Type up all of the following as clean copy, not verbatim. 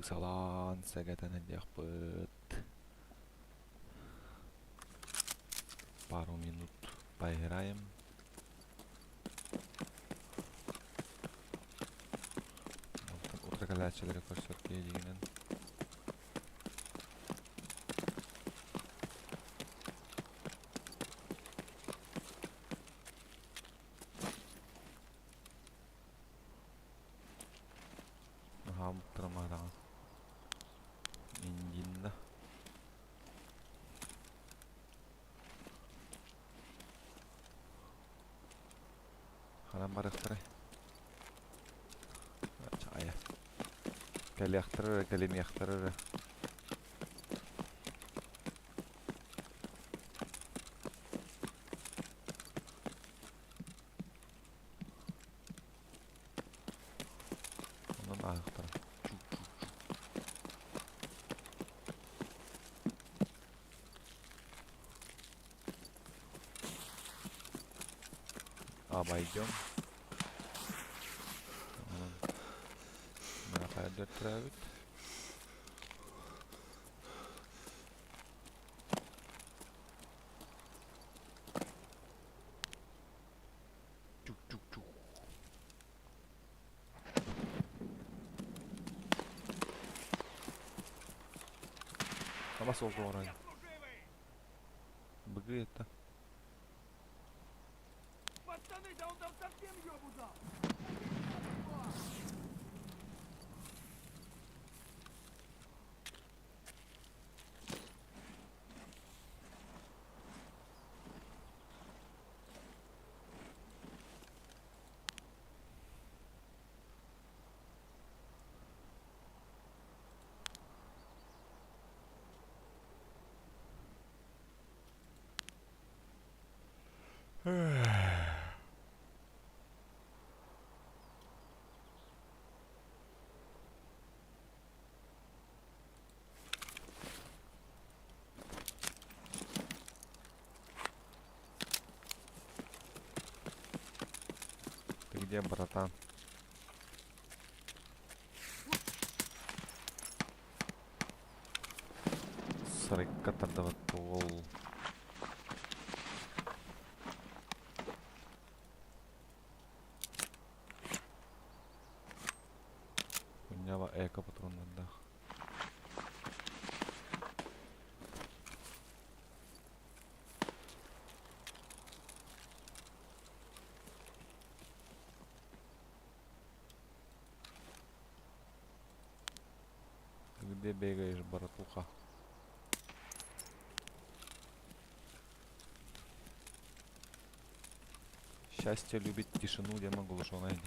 Салаан сэгэтэн диэхпит. Пару минут поиграем. Онтон утары кэлээччилэри көрсөр киһи дьиҥинэн. Наһаа омуктара Индинна. Ханан барыахтарай? Чаайа. Кэлиэхтэрэ эрэ, кэлимиэхтэрэ эрэ. Онон ааһыахтара. Обойдем. Мына Чук-чук-чук. Сама суолга оҥорон. Быгыы это. Пацаны, да он там совсем ёбу дал! Ты где, братан? Сарыкка тардыбыт уол. Унньаба эко патроннардаах. Ты где бегаешь, братуха? Счастье любит тишину, я могу лучше найти.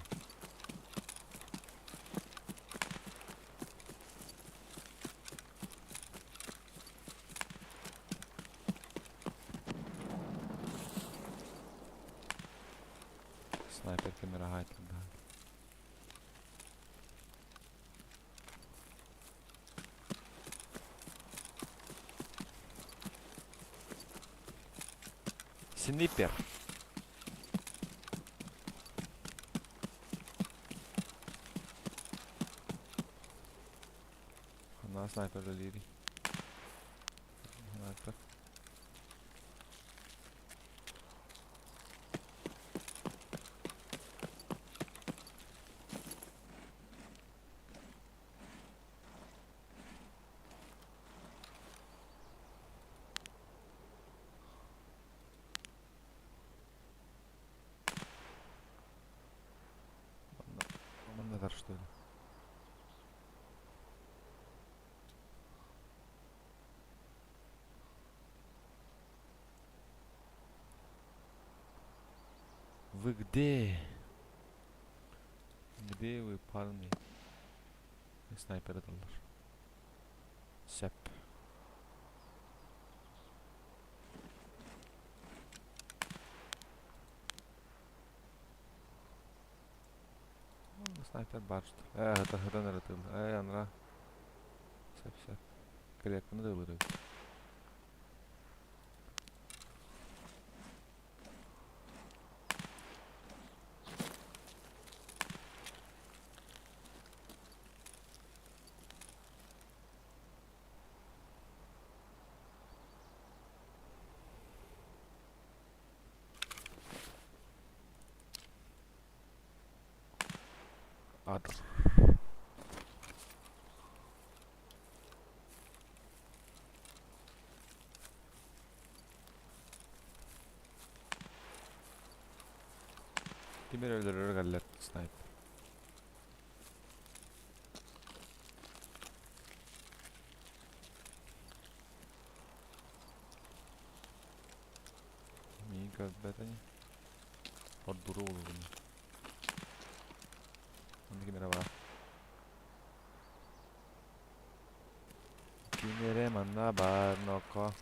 Снайпер камера да. Снайпер. Хана снайпер үлэлиирий? Снайпер. Манна что ли? Вы где? Где вы, парни? Снайпер эталлар. Сөп. Снайпер баар что Ээ, хытан эрэ тыл. Ээ, анара. Сөп, сөп. Клетканы да ылырыбыт. Аатыр. Ким эрэ өлөрөр кэллэр снайпер. Миигин көрбөт ини. Ордуру булугун. Онно ким эрэ баар. Ким эрэ манна баар ноко.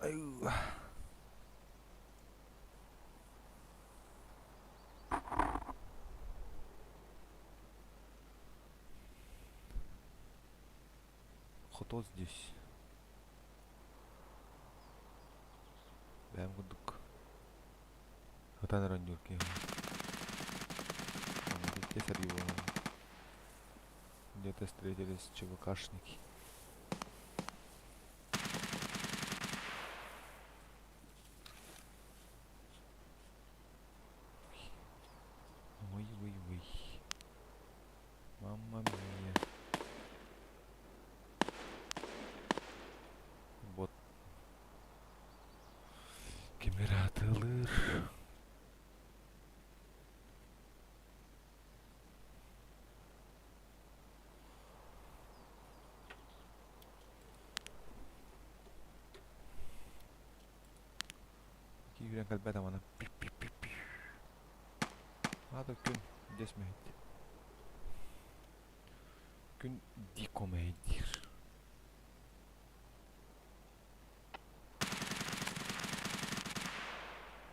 Аю. Кто здесь? Бэйэм курдук ытан эрэ оонньуур киһи. Где-то встретились ЧВКшники. Ой-ой-ой. Мамма мия. Вот. Ким эрэ атыылыыр. Киирэн кэлбэт амана. Аата күн дьэс мэһит. Күн дико мэһэйдиир.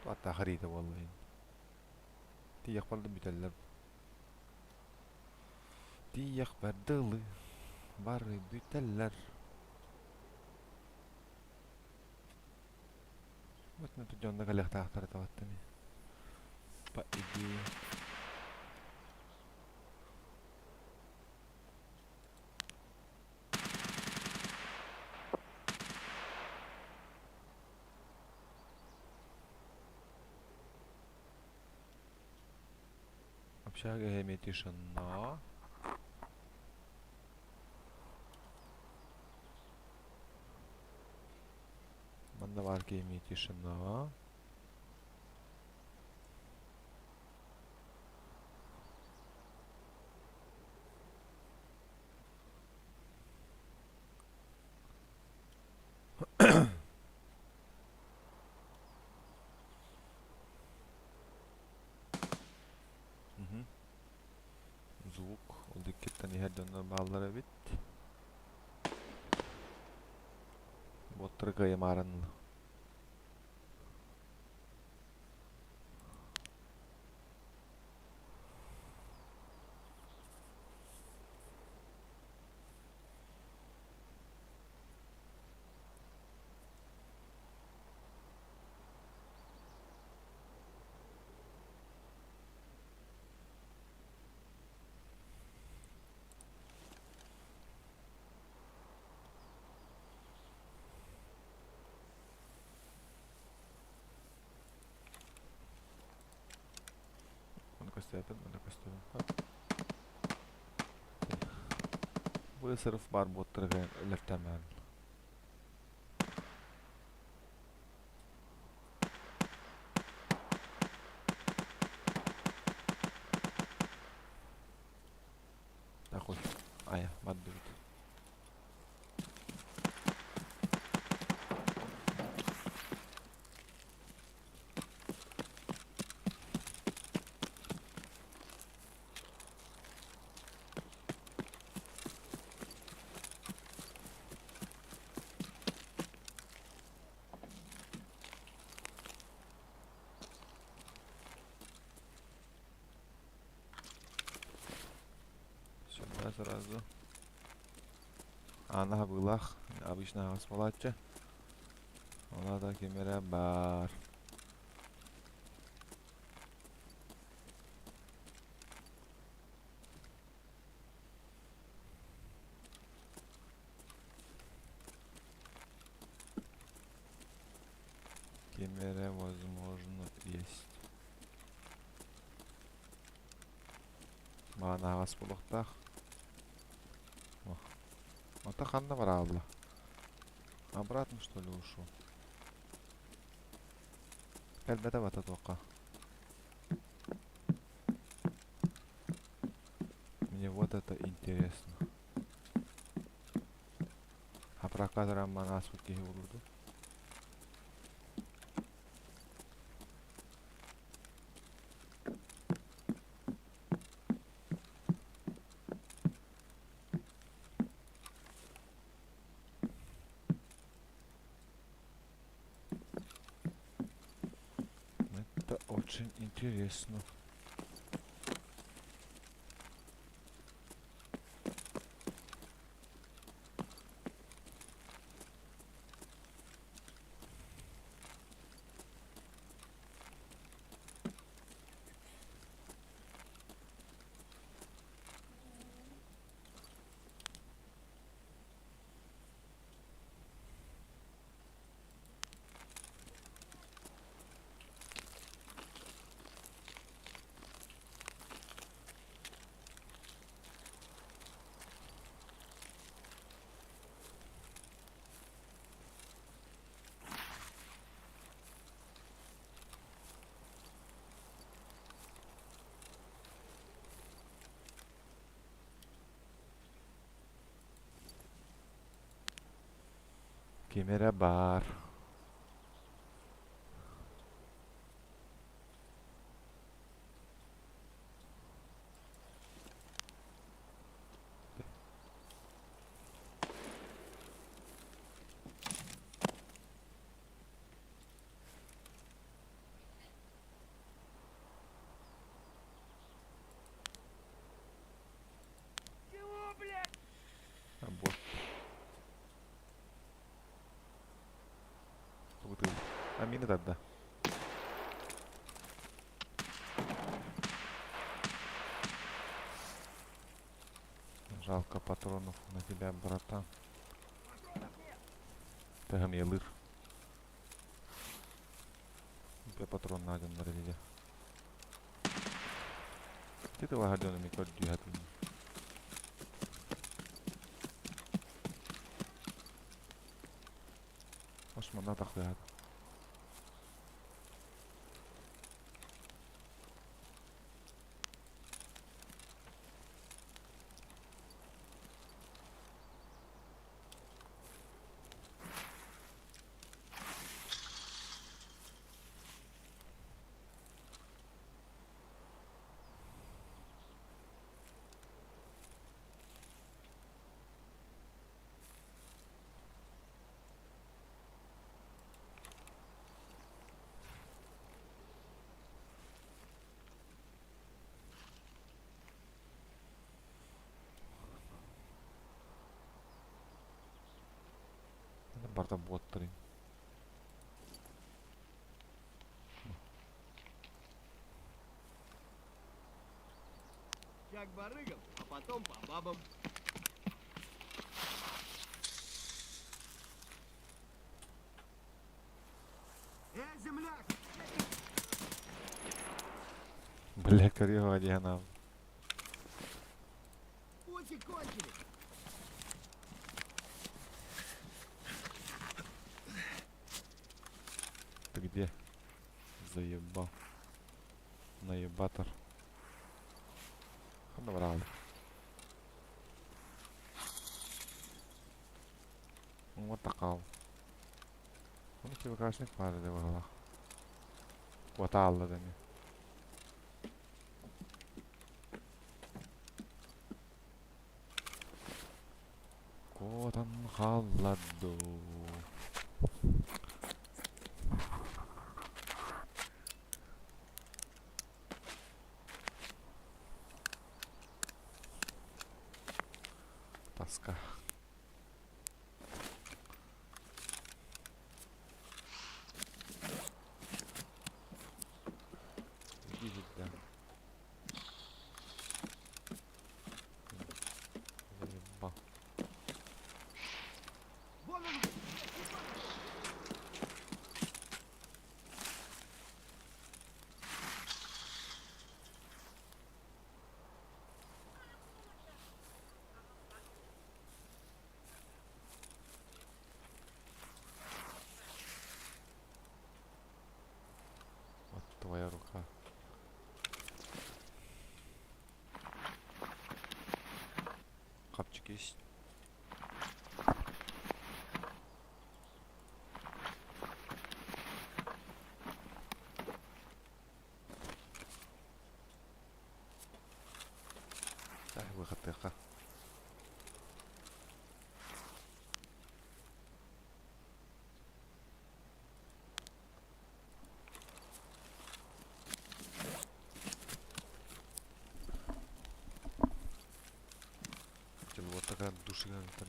Туаттаах хариита буолла ин. Тиийэхпэр да бүтэллэр. Тиийэхпэр дылы бары бүтэллэр. Вот на тут дьонно кэлиэхтаахтар этэ По идее. Общага эмиэ тишина. Манна баар киһи тишина. Звук ол иккиттэн иһэр дьоннор бааллар эбит. Боттары кыайымаарын Оны көстөөтүм, оны көстөөтүм. Высыров бар буоттарга өлөртөмөн. Такой. Ая, бардыбыт. сразу. Аана хабыылаах, обычно аҕыс буолааччы. Ол да ким эрэ баар. Ким эрэ возможно есть. Маан аҕас буолуохтаах. Ата ханна бараалла? Обратно что ли ушел? Кэлбэтэ бата туохха. Мне вот это интересно. Апракатор амман ааспыт киһи буолуо Это очень интересно. Ким эрэ баар. Чего, блядь? А, вот. Тугу А мина тарда. Жалко патронов на тебя, братан. Тагам елыр. Патрон найден на релизе. Где ты лагоденами көрдүү Османна тахтыһат. Барда буоттарый. Как барыгам, а потом по бабам. Эй, земляк! Бля, корего диана. Пути кончились! Ты где? Заебал. Наебатор. Набрал. Вот такал. Он ЧВКшник пары было. Хватало да мне. Куотан хаалла дуу. Тоска. Иди сюда. Заебал. Вон он! Вот твоя рука. Хапчик есть? Выхатыха. Вот такая душеган там.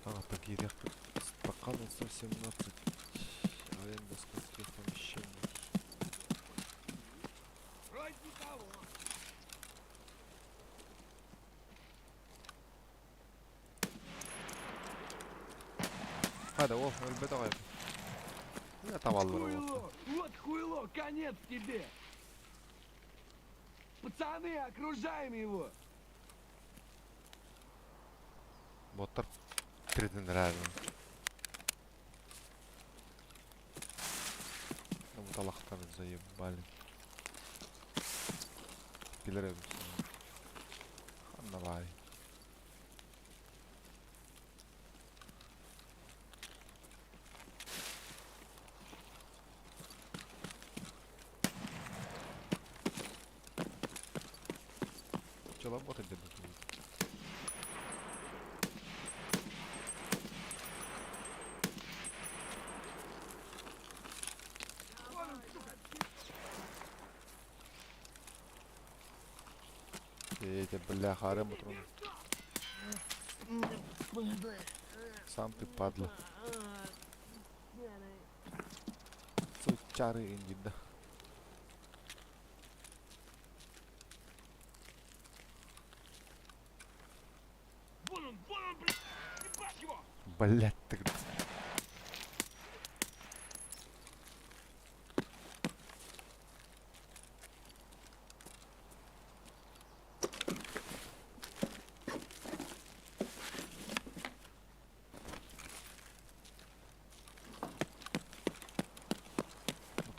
А, так и Стакан 117. Аренда складских помещений. Вроде того. Hadi oh ölбөт аҕай. Я табаллар Хуйло! Вот хуйло, конец тебе! Пацаны, окружаем его! Боттар тиритиннэрээр. Bu талахтар заебали. Билер эбит. Ханна баай. Че работать где будет? Вон он, сука! Эти бля, харем утром. Сам ты падла. Сучары индида. Вон он, блядь! Ебать его! Блять, ты.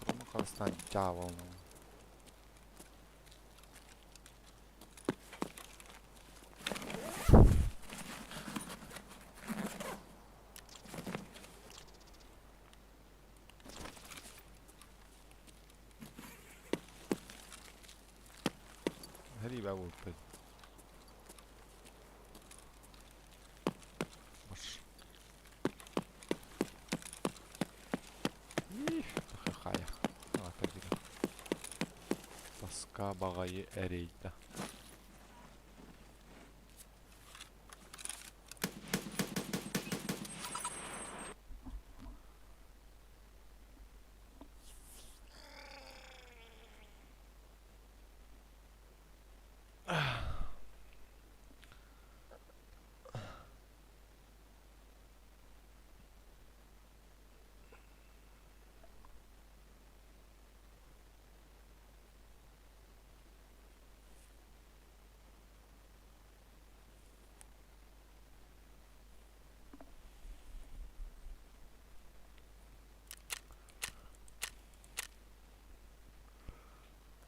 Утрома Казахстан дьявол. Грибе лупить. Маш. Их, хахая. А, так Тоска баҕайы эрэйдэ.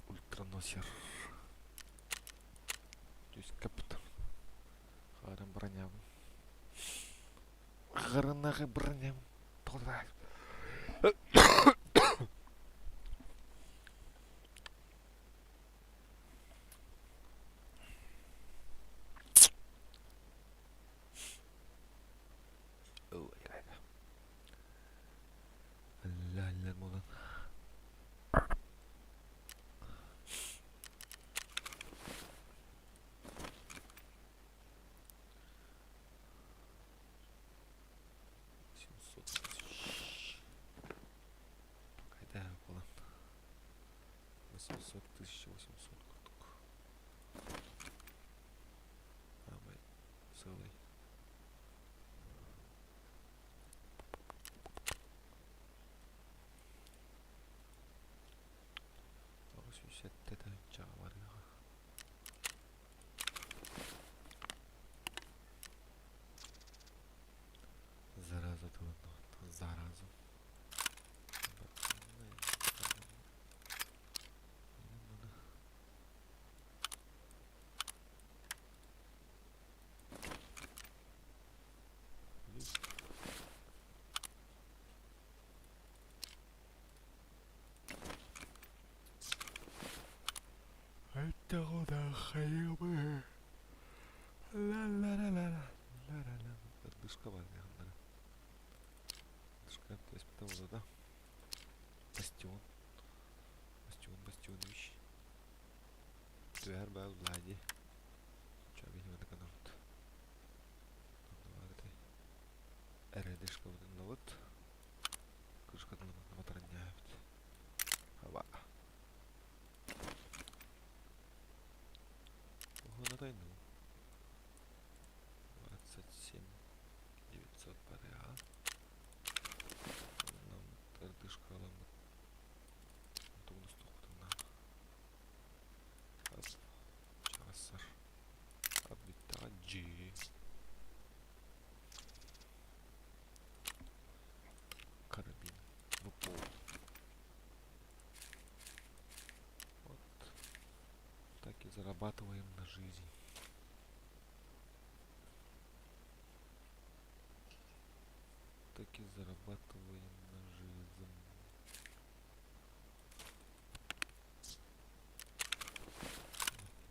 Ультраносер. То есть капитан. Харым броня. Харынағы броня. Тоғыз. Ла буолан. Ла-ла-ла-ла-ла-ла-ла. Дышка бар механнара. Дышка то да. Бастион. Бастион Бастионович. Түһэр баар Влади. Чабин каналыт. РДшка бытыннабыт. Крышкатын матараннyaабыт. Хаба. Уһунатайну. 27 900 барыа. Нам РДшка аламыт. Тугунус тохтунна. Чассар. Абиттаҕа G. Карабин. В пол. Вот. Так и зарабатываем на жизнь. Так и зарабатываем на жизнь.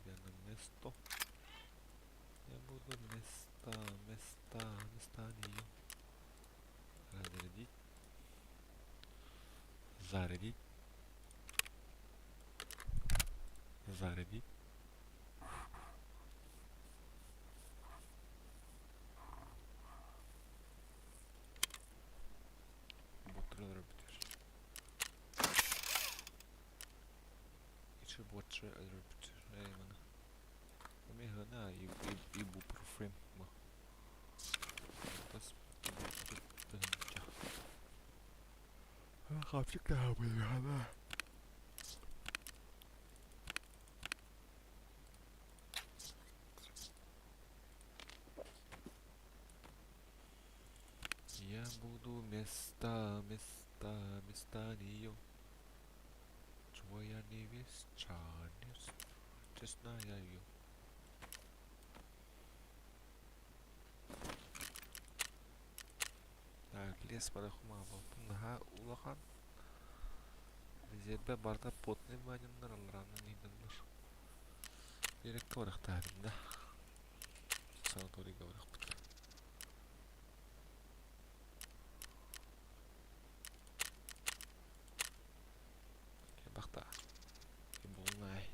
Я на место. Я буду места, места, места нее. Разрядить. Зарядить. Зарядить. Ботрылар бүтэр. Ичи ботры бүтэр. Эй, мана. Михана ибупрофен. Тас Хапчык. Я буду места, места, места нее. Твоя невеста, честная ее. Так, лес барахума улахан. Резерве барда потный ваниннар алларанын ниденнер. Директор барахтарында. Санаторийга барахпыт. Бахта. Болнай.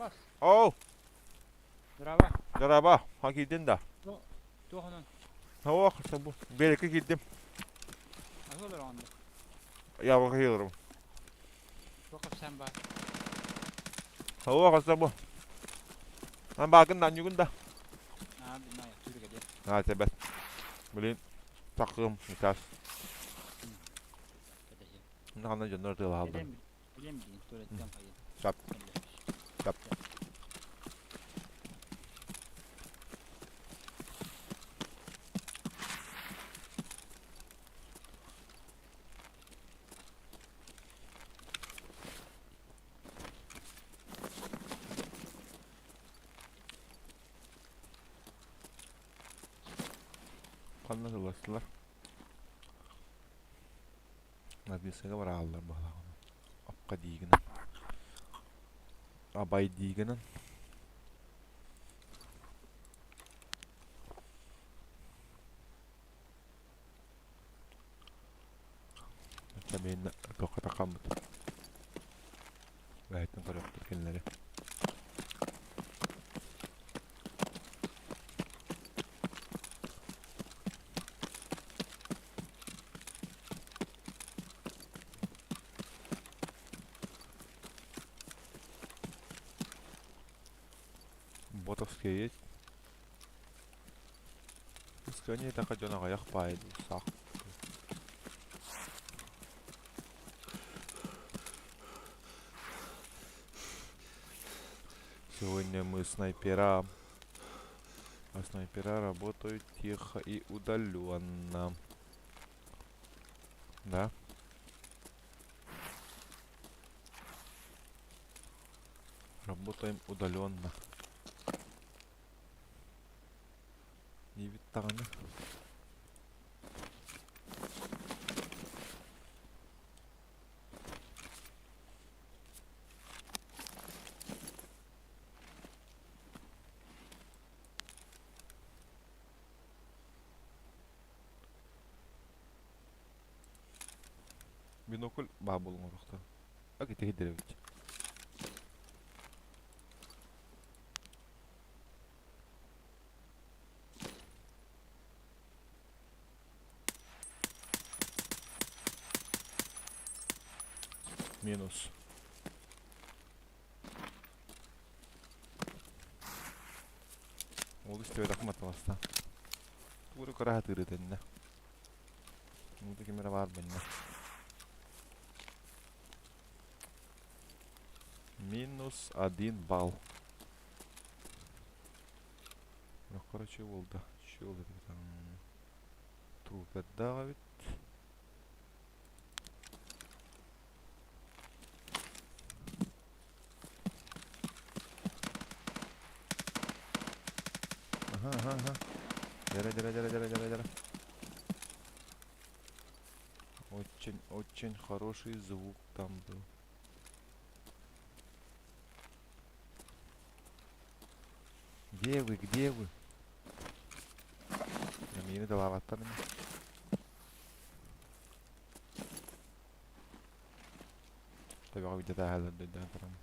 Харалас, Оу, браво. дорообо, ха киирдин да? Туох онон? Суох, бу биэрэккэ киирдим. Аһыы олороҕун да? Яблоко хиылырым. Туох кэпсээн баар? Суох, өссө бу. Ан баакын да, анньугун да? Аа, билмэ, түрүгэ диэн. Аа, себет. Блин, такым, сейчас. Кэтэһиэм. Ханна дьоннор тыалаһаллар. Билем, билем билин, туалеттан хайын. Сап. Сап. Ханна сылластылар? Написано барааллар баһылаҕына. Апка диигинэн. Абай диигинэн. Чамин туохха тахаммыт. Бэйэтин көрүөхпүт кинилэри. Ботовские есть? Искренне так дьон аҕыйах баай саах. Сегодня мы снайпера. А снайпера работают тихо и удаленно. Да? Работаем удаленно. Диэбит даҕаны. Бинокль баа буолуҥ Ак ити кидирэбит. Минус. Ол истибэтэх маталаста. Тугу кыра сатыыр этиннэ. Муду ким эрэ баар бэннэ. Минус один балл. Ну, короче, болды. Чего там? Трупер эбит. Ага, ага, ага. Дьэрэ, дьэрэ, дьэрэ, дьэрэ, дьэрэ, дьэрэ. Очень, очень хороший звук там был. Где вы, где вы? Миини далаабаттар ини. Төбөҕө видео дөйдөөн туран.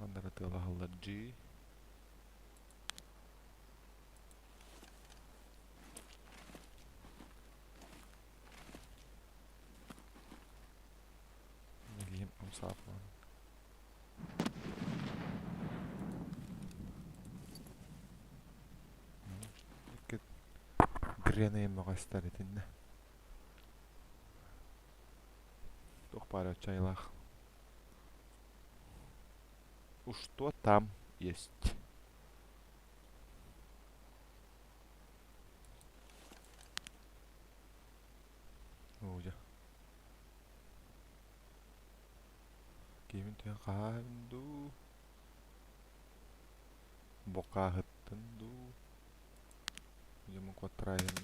Ханнара тыалаһаллар G. Билиим амсааппын. Греней мөҕөстөр итиннэ. Туох баара чайлаах. Уж что там есть? Оо дьэ. Киһибин түһэн хаһааһын дуу, бокааһыттын дуу, дьэ куоттараайын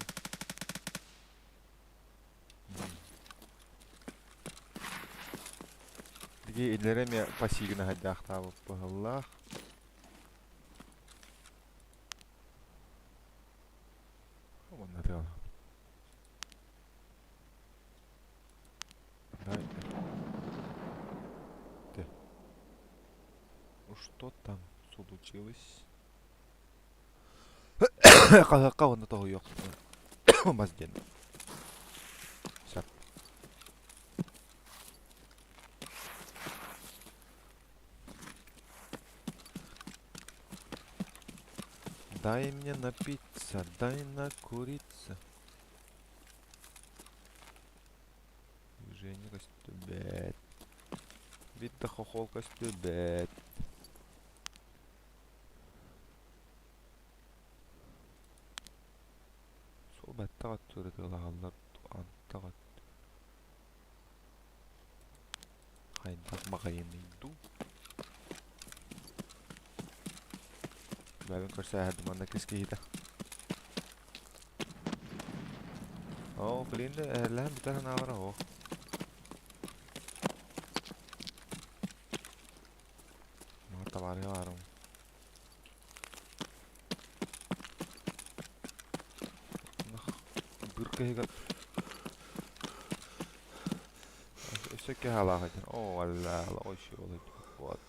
Диги илэрэ эмиэ пассивно хайдаахтаабыт быһыллаах. Уонна тыала. Что там случилось? Хаһыакка уонна тоһуйуох мас диэн. Сөп. Дай мне напиться, дай накуриться. Движение көстүбэт. Биир хохол көстүбэт. Сол баттах өттүгэр ытыалаһаллар антах өттү. Хайдах баҕайыный дуу? Бэйэбин көрсө эһэрдим манна кис киһитэ. Оо, блин, эһэрлэһэн бүтэр санаалара оһох. Мага табаарыга баарым. Бырка иһигэр өссө кэһалаах этин. Оо, алла, ой, вот.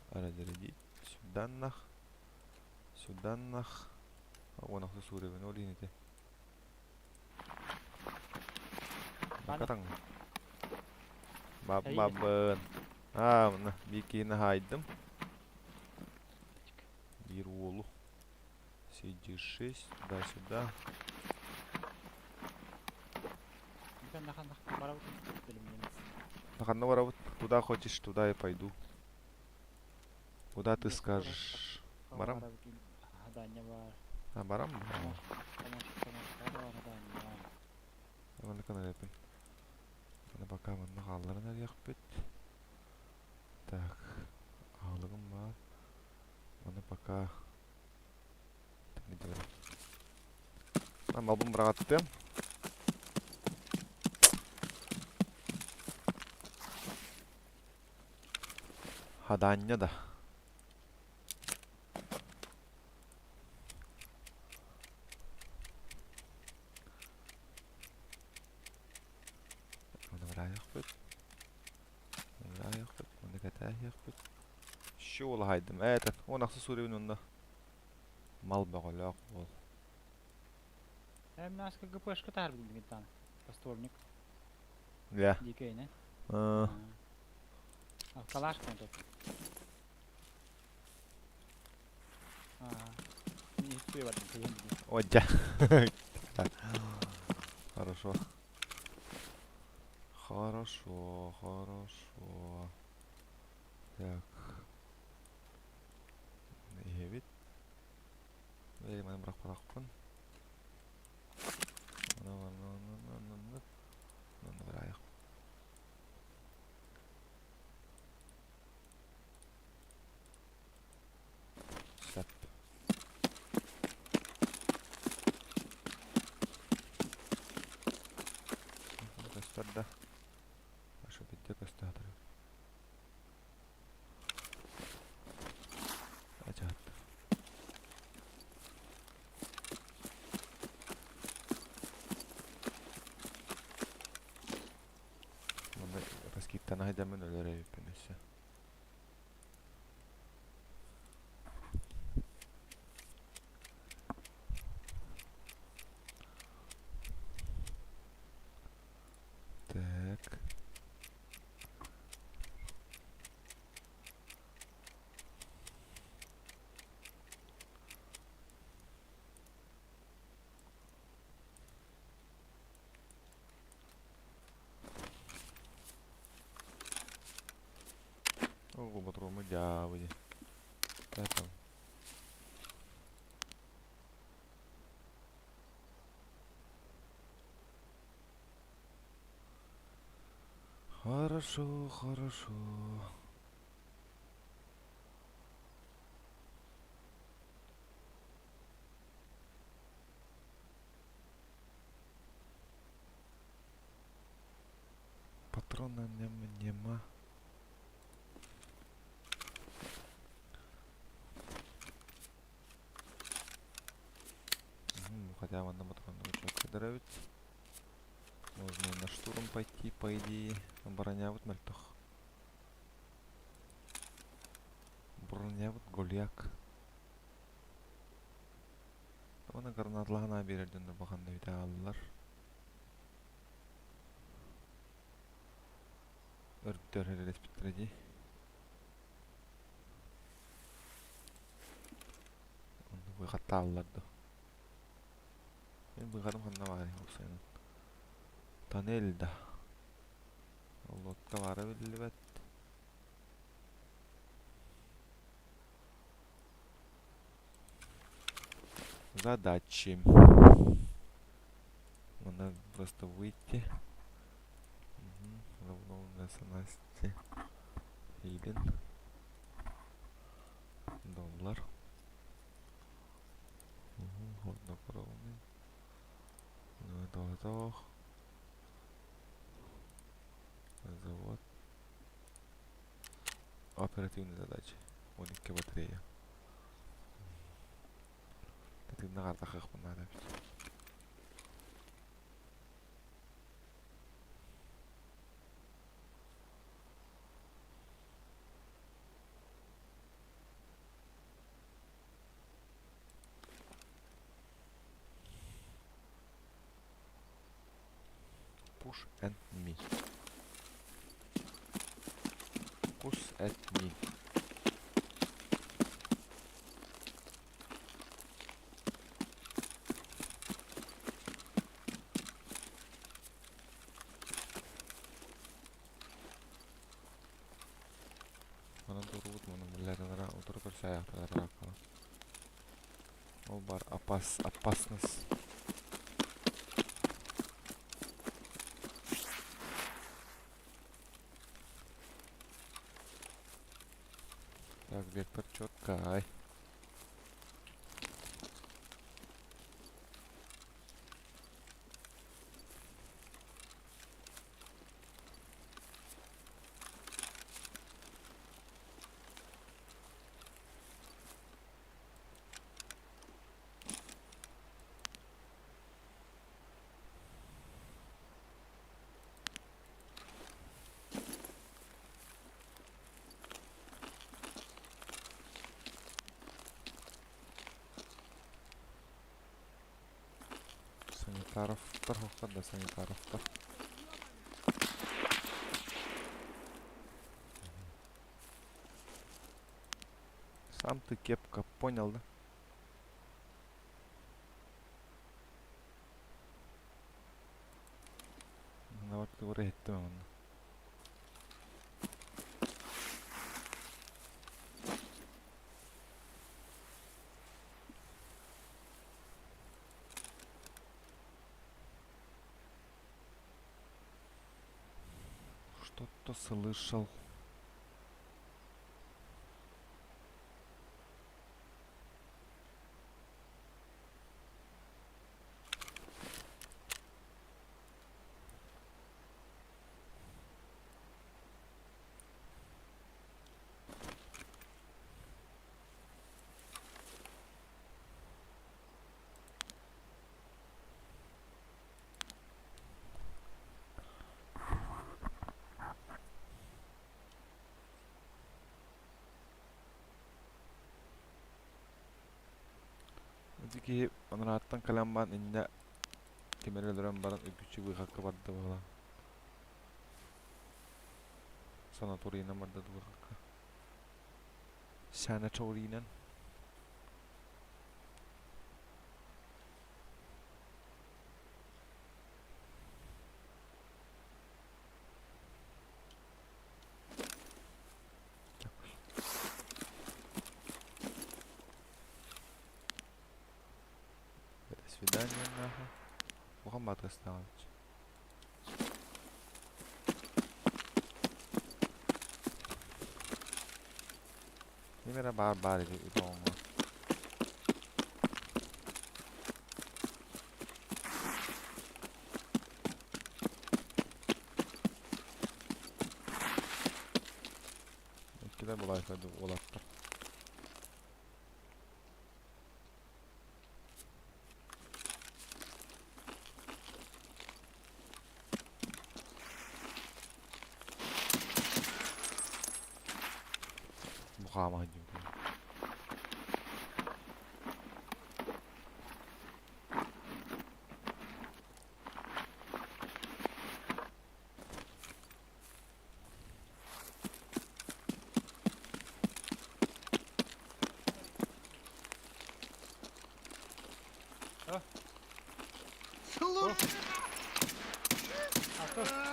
Разрядить. Сюда нах. Сюда нах. Уон ахсы сууребин ол иһин ити. Бакатаҥ. Баббабын. Аа, мына биир киһини хаайдым. Биир уолу. Сиди 6, туда-сюда. Ханна барабыт? Куда хочешь, туда и пойду. Куда ты скажешь? Барам? А, барам? Манна каналепин. Манна пока манна хаалларан эриэхпит. Так, аһылыгым баар. Манна пока Малбын быраҕаттым. Хадаанньа да. Оны быраайыахпыт. Быраайыахпыт. Оны кэтээһиэхпит. Еще улаһайдым. Ээ, он ахсы сууребин онно. Мал бөҕөлөөх уол. Наска ГПшка таарбын билигин Постольник. Иә. Дикейне. Калаш тут. Одя. Хорошо. Хорошо, хорошо. Так. Иһэбит. Маны бырахпатахпын. Сөп. Көстөр да. Аша битте көстө хатыр. Ачаат. Манна раскиттана хайдамын өлөр эбиппин өссө. Так. Ого, патроны дьаабы. Это. Хорошо, хорошо. Патрона нема, нема. Хотя манна патрон четко Можно на штурм пойти, по идее. Оборонябыт мөлтөх. Бронябыт голяк. Уонна гранаталаһан аа биэрэр дьоннор баханна бүтэ хааллылар. Өрдөр эрэлэспиттэрэ дии. Онно быхаттааллар доо. Мин быхатым ханна баарый уопсайынан. Тоннель да. Лодка баара биллибэт. Задачи. Надо просто выйти. Угу. Равно снасти. Хилин. Доллар. Угу. Хладнокровный. Завод. Завод. Оперативная задача. 12 батарея. Тытынна картахыахпын наада эбит. Push and me. Push at me. Манан туруубут муну биллэринара утары көрсөөйөхтөрө Ол бар опас опасность. Так, вектор четкай. Санитаровтар хохтор да санитаровтар. Сам ты кепка, понял, да? Манна бар иһиттим манна. Что-то слышал. Ити киһи анарааттан кэлэн баран инньэ ким эрэ өлөрөн баран үргүччү быыһакка барда быһыылаах. Санаторийынан барда быыһакка. Санаторийынан. До свидания, нахуй. Улахан баатырыстааҕын. Ким эрэ баар баар ити итоҕоҥҥо. Иккилэр булаайка уолаттар. Бу хаама сылдьыбыт.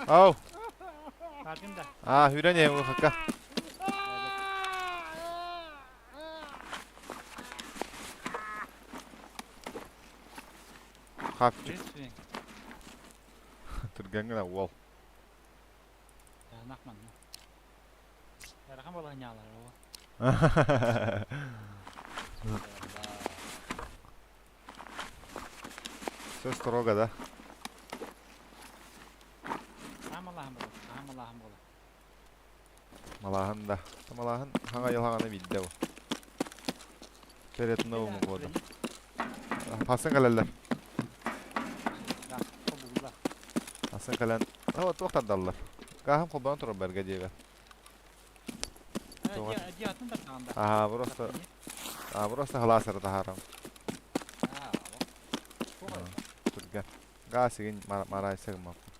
Ау. А, хүрэн эм хакка. Хапчык. Түргэн гына уол. Все строго, да? Малааһын да. Малааһын хаҥа дьылҕаҕына биирдэ бу. Перед Новым годом. Хасын кэлэллэр. Хасын кэлэн туох тардаллар. Гааһым холбоон турар бэргэ диэбэ. Аа, просто аа, просто халаасары таһаарам. Түргэн. Гаас игин марайса гыммаппын.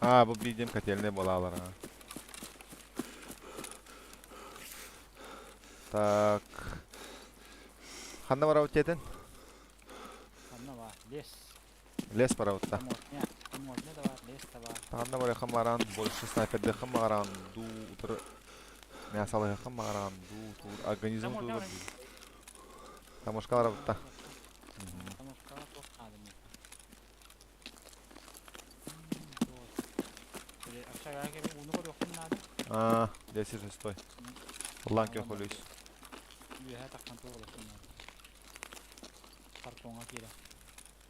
Аа, бу биирдем котельнай буолаалар. Так. Ханна барабыт диэтин? Ханна бар? Лес. Лес барабыт да. Таможня. Таможня да бар, лес да бар. Ханна барыаххын бараан, больше снайпердыаххын баҕараан дуу, утары мясалыаххын баҕараан дуу, туур организм Таможня туур. Таможка барабыт да. Таможкаҕа туох наада Ууну көрүөхпүн наада. Аа, 10 шестой. Ыллаан көхөлүүс. Үөһэ тахсан туох наада. Картоҥҥа киирэ.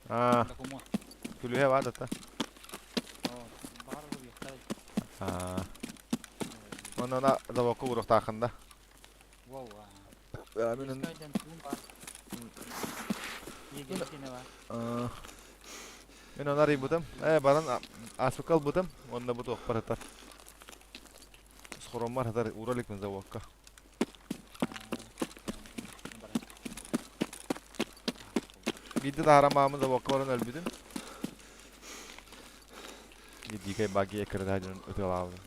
Аа, Документ. күлүһэ баар да. Баар уйахтай. Аа. Онон заводка уруохтааххын да. Воу. Мин бар. Егеркине бар. Мин оны арыйбытым. Баран асыкал ылбытым. Онно бу туохпар ытар. Схороммар хатар ура иликпин заводка. Биирдэ таһааран заводка баран өлбүтүм. Дикай баги экрда дьон ытыалаабытым.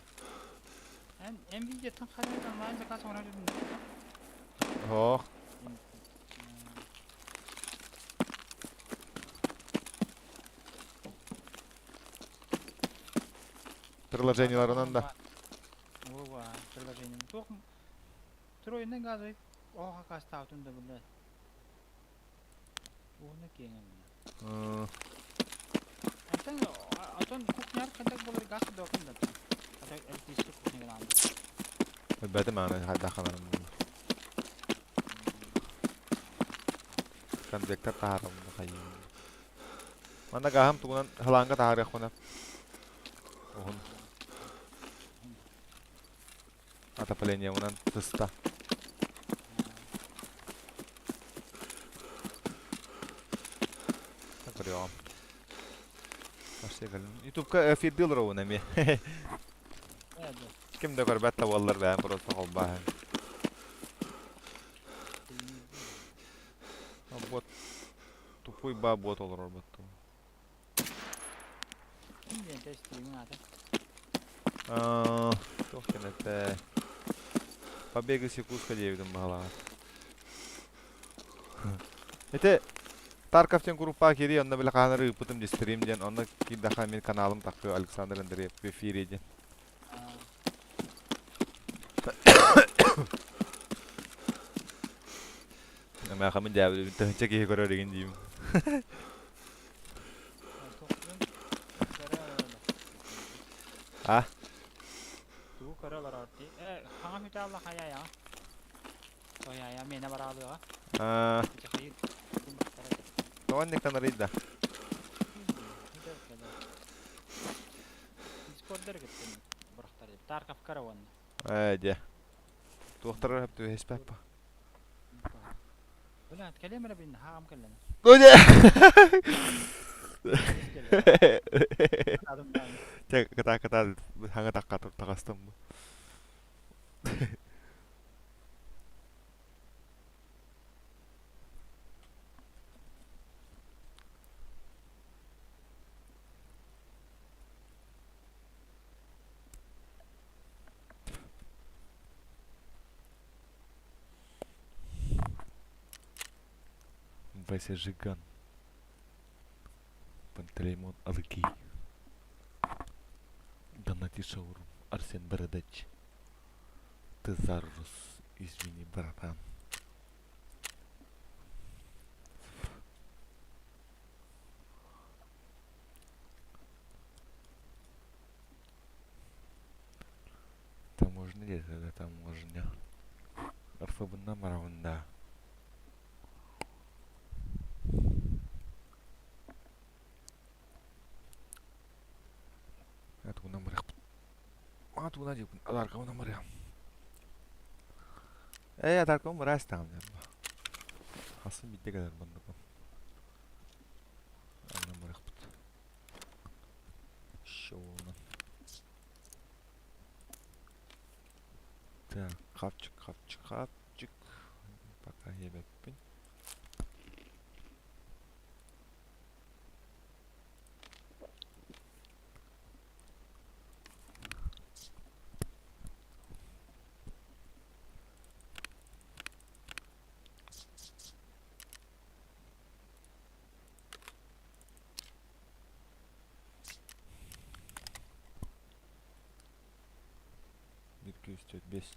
Эн видеоттан хайа онлайн заказ оҥорор Ох, приложенияларынан да. Ооба, приложение. Туох тройный газовый оха кастаутун да биле. Уну кеңем. Антон атон кухняр кадак болор газ докун да. Ата электрический кухня гана. Билбэтим аны хайдаханарын. Конвектор таһаарам хайыы. Манна гааһым тугунан халаанга таһаарыахпына. Уһун. Отоплениебынан сыста. Көрүөҕүм. Ютубка эфирдии олоробун эмиэ. Ким да көрбөт да буоллар бэйэм просто холбооһун. Вот тупой ба бот олорор буттум. Ким диэн тестириҥ аата? Туох кэнэтэ. Побег из Якутска диэбитим баһалаҕар. Ити Тарков диэн группа киирии, онно бile хаанары ыыппытым ди стрим диэн, онно киирдэххэ мин каналым таххы Александр Андреев в эфире диэн. Мээхэмин дьээбилибин тыһыынча киһи көрөр игин диим. А? Тугу көрө олорор дии. Хаҥа мүтэ хайа Тояя миэнэ бараалыаҕа. Аа, тоҕо инниктэн арыйда? Дискордер кеттин бырахтар. Тарков караван. Ээ, дьэ. Туохтарар хөптү эспэппа. Бля, кэлиэм эрэ бин хаам кэллэн. Ну дьэ. Чэ, кытаа кытаа хаҥа тахха таҕыстым бу. Вася Жиган. Пантелеймон Алыкей. Донати Шаурм. Арсен Бородач. Тезарус. Извини, братан. Таможня диэтэ да таможня. Арфабынна барабын да. Тугунан барыахпыт. Маа тугунан диэбин адаркабынан барыам. Ээ адаркабын бараас даҕаны Хасын биирдэ кэлэр манныкпын. Аннан барыахпыт. Шоунан. Так, хапчык, хапчык, хапчык. Пока ебеппин. Биир күүс түөрт биэс.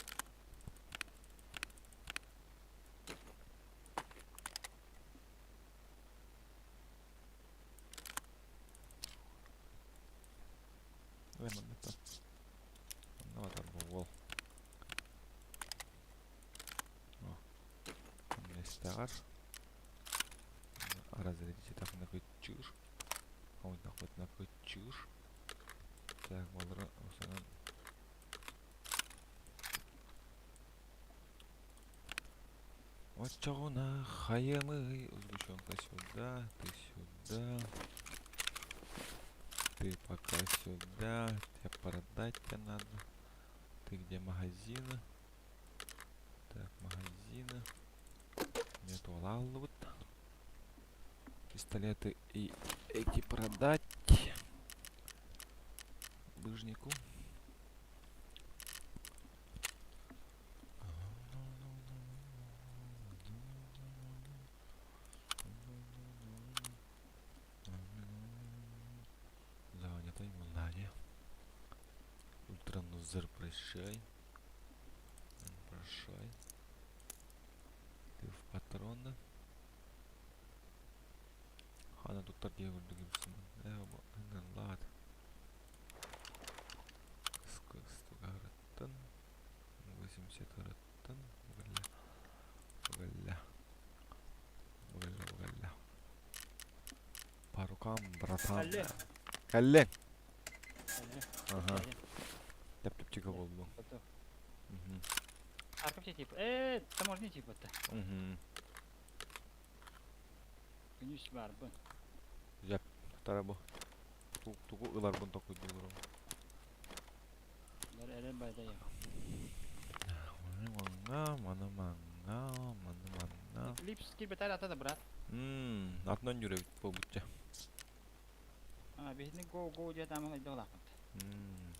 Ой, манна Манна батар бу уол. Местаҕар разрядите тахына кыччыыр. Ойнахпытына кыччыыр. Так, балары осанан Оччоҕуна хайыамый, сгущенка сюда, ты сюда, ты пока сюда, тебе продать тебе надо. Ты где магазины? Так, магазины. Нет, вот. Пистолеты и эти продать. Быжнику. Занято Молдавия. Ультранузер прощай. Прощай. Ты в патроны. Хана туттар диye көрдүк Лаат. Стугарыттан 80 ырыттан бугалля бугалля бугалля бугалля По рукам, братан. Кэллэ. Кэллиҥ. Кэллэ. Аха. Тэп-тэпчигэ буоллуҥ. Мгм. Аркып тип. Э, таможня тип это. Мгм. Күнүс барбын. Дьэ, тара бу. Тугу ыларбын токуйдууларым. Бар эрэ байдайа. Маны манна, маны манна, маны манна. Липский бетар ата да брат. Мм, атынан жүрэбит буолбучча. А, биһини го го диye таман айдалаахпыт. Мм.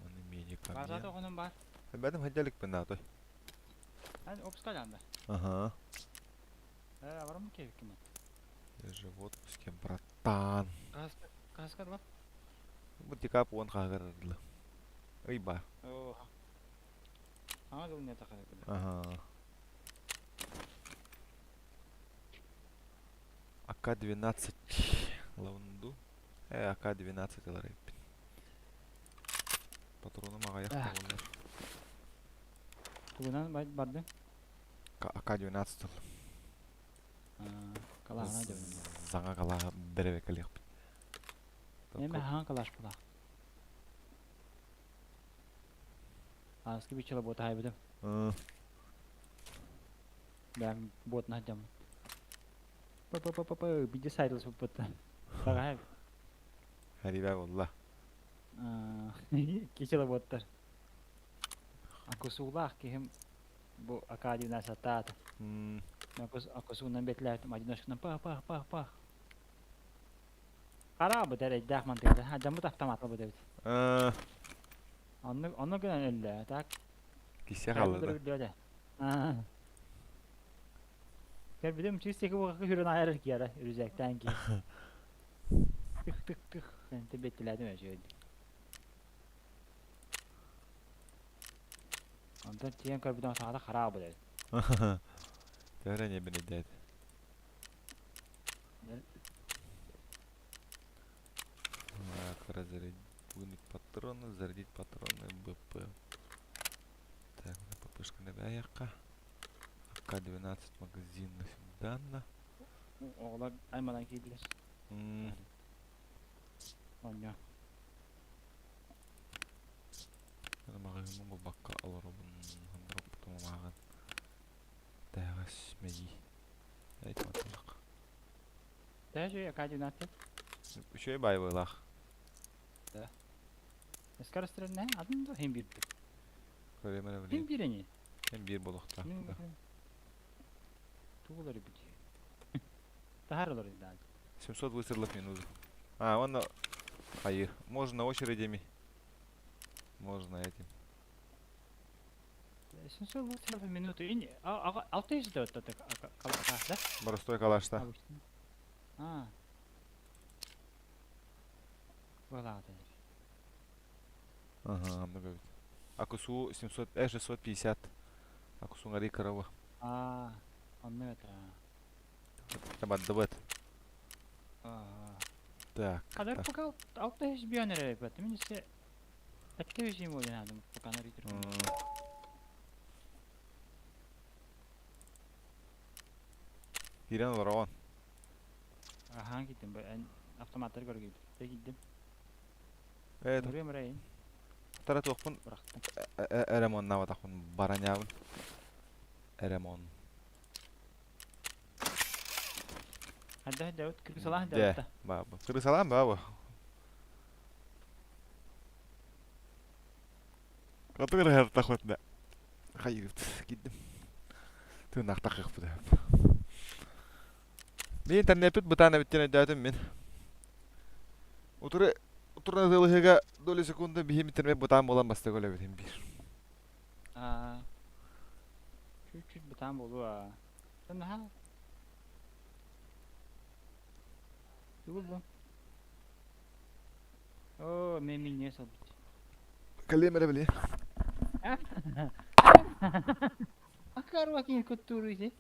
Маны медикамент. Баазата оҕонон бар. Бэтим хаддалыкпын натой. Ан опска ланда. Ага. Э, барым кебиккин. Я же в отпуске, братан. Каска каска дла. Бу декап уон хагарырлы. Ый ба. О. Ага, дыл не тахар. Ага. АК-12 лаунду. АК-12 ылар эбиппин. Патроным аҕыйах Так. буоллар. Тугунан барды? АК-12 ыл. Калаана дебин. Саҥа калааһа бэрэбэкэлиэхпит. Эме хаан калаш була. Аски бичела бота хайбыдым. Бэм ботна дям. Па па па па па биде сайтл суппата. Тага Харибэ буолла. Кичела боттар. Акусуулаах киһим бу Акадина сатаата. Акус акусуунан бетлээт одиночканан пах пах пах пах. Хараабы эрэйдээх мантыгата. Дьаммыт автоматла бу эбит. Онну онну гынан өллө. Так. Кисе хаалла да. Көрбүтүм чистики бука хүрэн айар киэрэ үрүзэктээн ки. Тых тых тых энте беттилээтим өсөйдү. Онтон тиийэн көрбүтүм саҕата хараабы деді. Төһө не билидээт. Так, разрядить вынуть патроны, зарядить патроны БП. Так, ППшка набаяққа. АК-12 магазин сюда. Оҕолор айманан киирдилэр. Онньо. Маҕаһыыммын булбакка олоробун. Ханна мааҕын. Тэһэҕэс мэйии. Айтматылах. Тэһэ АК-12. Үчүгэй баайбылаах. Да. Скорострельная атын да хим биир. Көрөм эрэ Хим билигин. биир ини. Хим биир буолуохтаах да. Тугулары бит. Тахар олор да. 700 выстрелов в минуту. А, он... Хайы. Можно очередями. Можно этим. 700 выстрелов в минуту. Ини 600 да вот да? Простой калаш-та. Обычно. А. Была Ага, много ведь. Акусу 700, 650. Акусу ngaри корова. А, он это. Табаддыбыт. А. Так. Kadar так. пока 600 bir nereye battım. Minisi Әтте өзім ойланадым, пока наритр. Кирен олорон. Ахан киттим, ben автоматтар көргөйдүм. Те киттим. Э, Мурем райын тара туохпун бырактым. эремон наватахпун баранябын. Эремон. Хадда дәүт кыргызалаан Дэ, дәүт. бабы. Кыргызалаан бабы. Катыгыр хартахватна. Хайыр, киттим. Тыынахтахыхпыт. Мин интернетпит бытаана бүттен өйдөөтүм мин. Утуры утурна тылыһыга доли секунда биһим интернет бытаан буолан баста көлөбүтүм бир. А. Чуть-чуть бытаан болу а. Тын ха. Тугул бу. О, мен мине салбыт. Калем эрэ били. Акар вакин куттуру ити.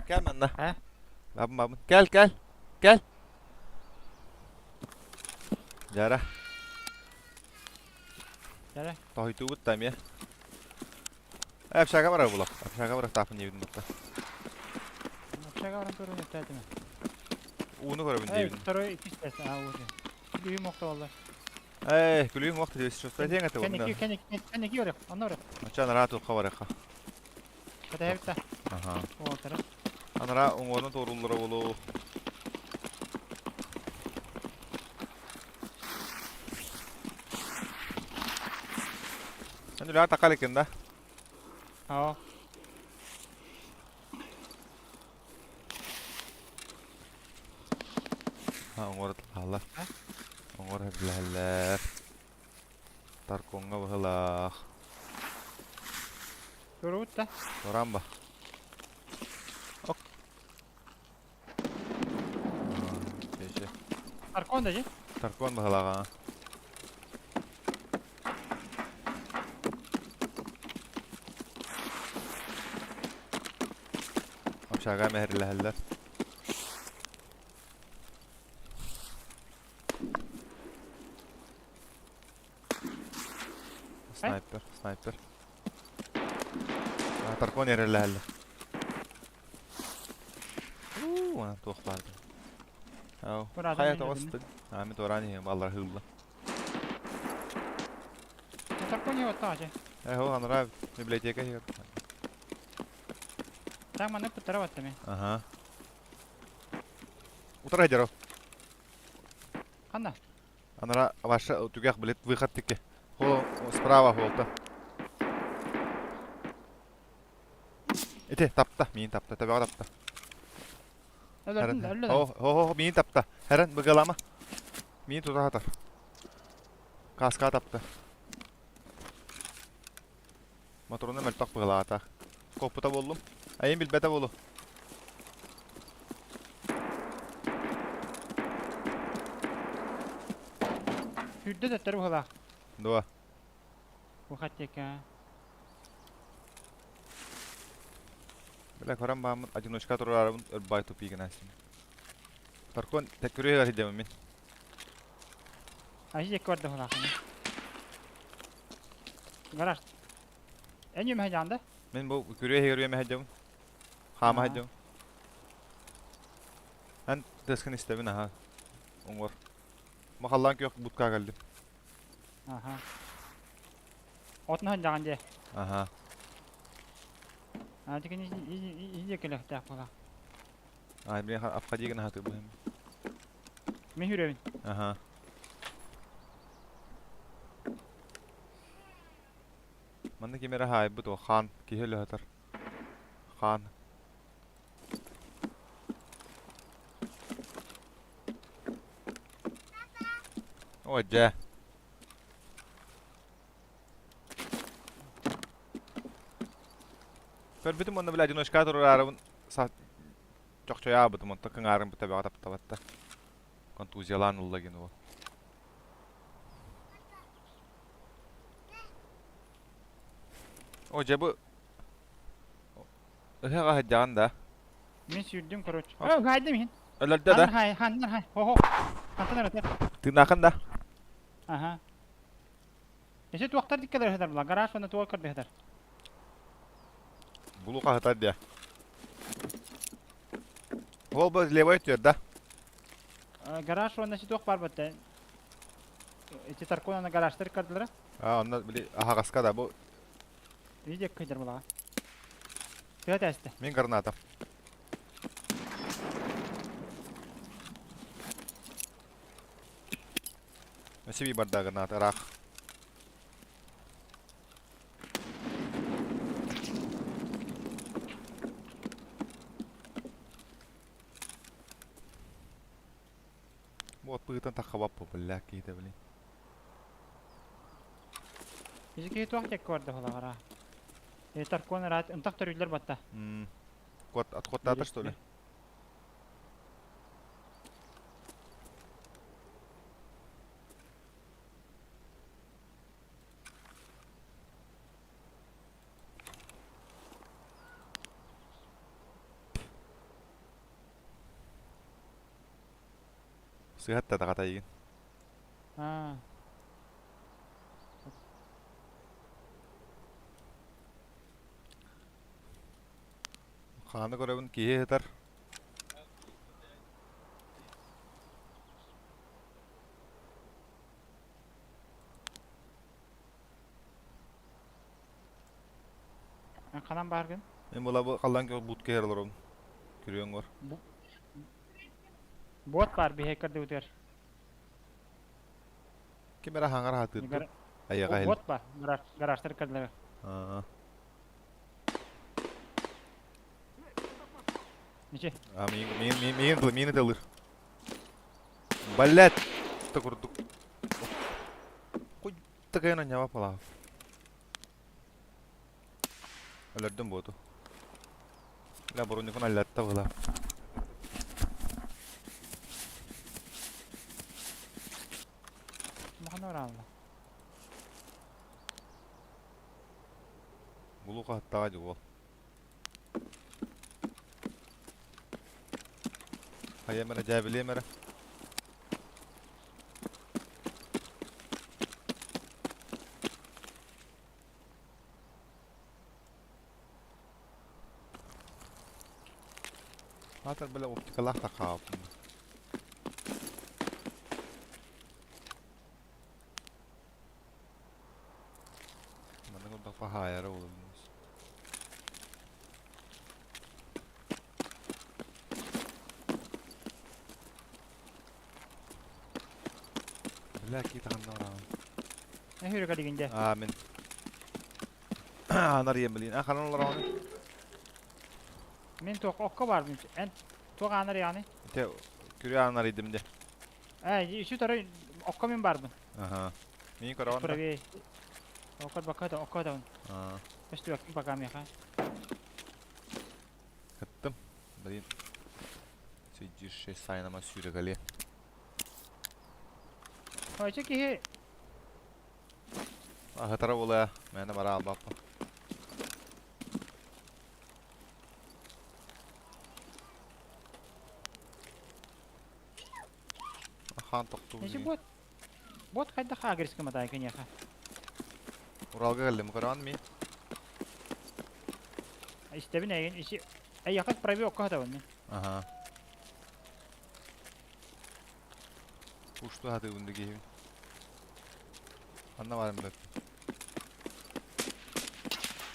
Кэл манна. Э? Бабын бабын. Кэл кэл. Кэл. Дьара. Дьара. Тоһуйтуубут да эмиэ. Общага барар булах. Общага барар таапын диэбитин батта. Общага баран көрөн өттөөтүмэ. Ууну көрөбүн диэбитин. Второй иккис тест. Аа уу. Күлүүм охто Ээ, күлүүм охто диэбит. Что диэн этэ Кэнники кэнники кэнники өрөх. Онно өрөх. Оча анараа туохха барыахха. Кэтэһэбит да. Аха. Уолтара. Анараа уҥуорун туорууллара буолуо. Эн үлэҕэ тақа иликкин да? Оо. Ha, оҥоро тыллаһаллар. Оҥоро билэллэр. Таркоҥҥа быһылаах. Көрөбүт да? Туораан ба. Ок. Чэ, Таркон да же? Таркон быһылааҕа. Общага мэһэрлэһэллэр. Снайпер, снайпер. А, Таркон эрэллэһэллэр. Уу, ана туох баар Ау, хайа тоҕостын. Аа, мин туораан иһиэм, аллара хыылла. Таркон не оттаачы. Э, ол анараа библиотека иһигэр. Так маннык туттара баттами. Аха. Утара дьаро. Ханна? Анара ваша түгэх билет выход тикке. Хол справа холта. Ити тапта, миин тапта, табаҕа тапта. Өлөрдүн, Хо, хо, миин тапта. Хэрэн быгалама. Миин тута хатар. Каска тапта. Моторуна мөлтөх быһылаата. Коппута буоллум. Айым билбэтэ буолу. Сүүрдэ төттөрү быһылаах. Дуо. Бу хаттека. Бля, көрөн бааммын одиночка турарабын ырбай тупик гынасым. Таркон тэккүрү сидемин мин. Ажи декки барда быһылаах. Гараж. Эн үөмэ дьаанда? Мин бу күрүө иһигэр үөмэ сылдьабын. Хаама сылдьабын. Эн тыаскын истэбин аха. Уҥуор. Махаллаан күөх будка кэллим. Аха. Отун сылдьаҕын дьэ. Аха. А тикини иһи кэлэхтээх буолаа. Ай, блин, обходи гына хатыбын. Мин хүрөбүн. Аха. Манна ким эрэ хаайбыт о хаан киһи өлө сытар. Хаан. Ой, дьэ. Көрбүтүм уонна бile одиночка турараарыбын чохчойаабытым онтон кыҥаарым быта бөҕө таптабатта. Контузиялаан ылла гин уол. О, дьэ бу ыһыаҕа сылдьаҕын да? Мин сүүрдүм, короче. О, хайдым иһин. Өлөрдө да? Хай, ханнар хай. Хо-хо. Хантан ырытар. Тыынаахын да? Аха. Эсэ туохтар диккелер ыһытар була. Гараж уонна туох көрдө ыһытар. Булука ыһытар диэ. Ол бу левой өттүгэр да? Гараж уонна си туох баар батта. Ити Таркон гаражтар кардылара. А, онно били аһаҕаска да бу. Видео кыйдар булаҕа. Тыа тэстэ. Мин граната. Өссө биир барда граната ыраах. Бу от быһыытын таххабаппы, бля, киһитэ, блин. Бизи киһи туох диэкки барда холоҕора. Таркон ыраат ынтах төрүүллэр батта. Кот, отходтаата, что ли? Сыһат да тахатайгын. Аа. Хааны көрөбүн киһи ыһытар. Ханан бааргын? Мен була бу халлан көр бут кэһэр олоробун. Күрүөҥ бар. Бот бар биһи көрдүбүтүгэр. Ким эрэ хаҥар хатыырдыр. Айаҕа Бот бар. Гаражтар көрдүлэр. Аа. Ниче. А мин мин мин мин тыл мин тылыр. Блять! Та курдук. Куй такая на нява пала. Өлөрдүм буоту. Ля бронникун аллатта была. Махана баралла. Булука хаттаға дьуол. Хайа мэрэ дьээбилиэ мэрэ. Аатар бile оптикалаах да хаалбын. Маннык ордоххо хаайара буолабын. Бля, какие-то ханна Эһүрэ кэлигин Аа, мин. Анар ием билин. А ханан олороҕун? Мин туох окко барбын. Эн туох анар яны? Те күрү анар идим де. Э, үсү тары окко мин барбын. Аха. Мин көрөҕүн да? Правее. Окко бакка да, окко да. Аа. Көстүбэккин пока миэхэ. Кыттым. Блин. Сидишь сайнама сүүрэкэлиэ. Ойча киһи Аһатара буолаа. Мээнэ бара албаппа. Хаан тохтуу. Ничи бот. Бот хайдах агреске матай киниэхэ. Уралга кэллим көрөҕүн ми? Истэбин эйигин ичи эйиэхэ правее окко хатабын мин. Аха. Ушту хатыыбын да киһибин. Ханна баарым бэп.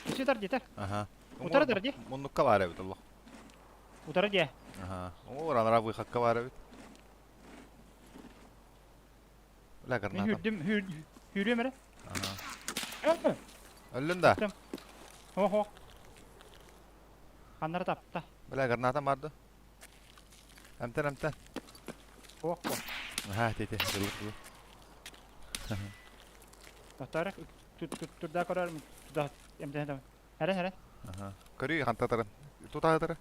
Ичи тар диэтэ. Аха. Утары тар дии. Муннукка баар эбит олох. Утары диэ. Аха. Оҥор анараа выходка баар эбит. Бля, Мин граната. хүрдүм хүрүөм эрэ. Аха. Өллүн да. Охо. Ханнара тапта. Бля, граната барды. Эмтэн, эмтэн. Ох, Аха, ти, ти, дылы, дылы. Тохтоор турда көрөр туда эмтэн Эрэ, эрэ. Аха. Көрүй хантатарын. Тутаатары.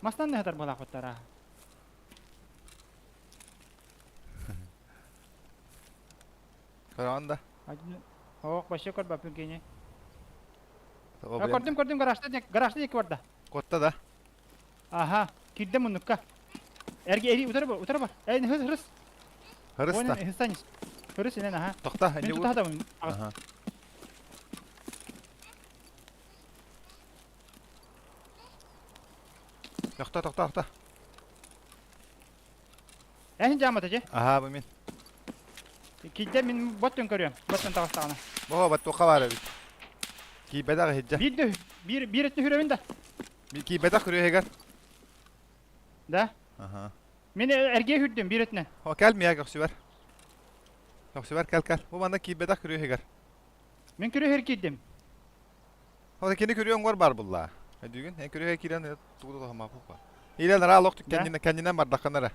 Мастан нехтар буолаахпыттара. Көрөҕүн да? Ох, вообще көрбөппүн кини. Тоҕо билэн. Көрдүм, көрдүм, гаражта гаражта диэки барда. Куотта да? Аха, киирдэ муннукка. Эрги эри утары бар, утары бар. Эй, хыс, хыс. Хырыс да. Хыстанис. Хырыс инен, аха. Тохта, Мин инде тутаһатабын. Аха. Тохта, тохта, тохта. Эһин жаамата же. Аха, бу мин. Киирдэ мин боттун көрүөм. Боттун таҕыстаҕына. Боо, баттуохха баар эбит. Киирбэтэх иһирдьэ. Биир да биир биир өттүн хүрөбүн да. Киирбэтэх күрүөһүгэр. Да. Аха. Мин эргиэ хүрдүм биир өттүнэн. О, кэл миэ көхсүбэр. Көхсүбэр кэл кэл. Бу манна киирбэтэх күрүөһүгэр. Мин күрүөһүгэр киирдим. Ол кини күрүө оҥор бар булла. Өйдүүгүн? Эн күрүөһэ киирэн тугу да туһаммаппын. Илэн ара олох кэннинэн кэннинэн бардаххына эрэ.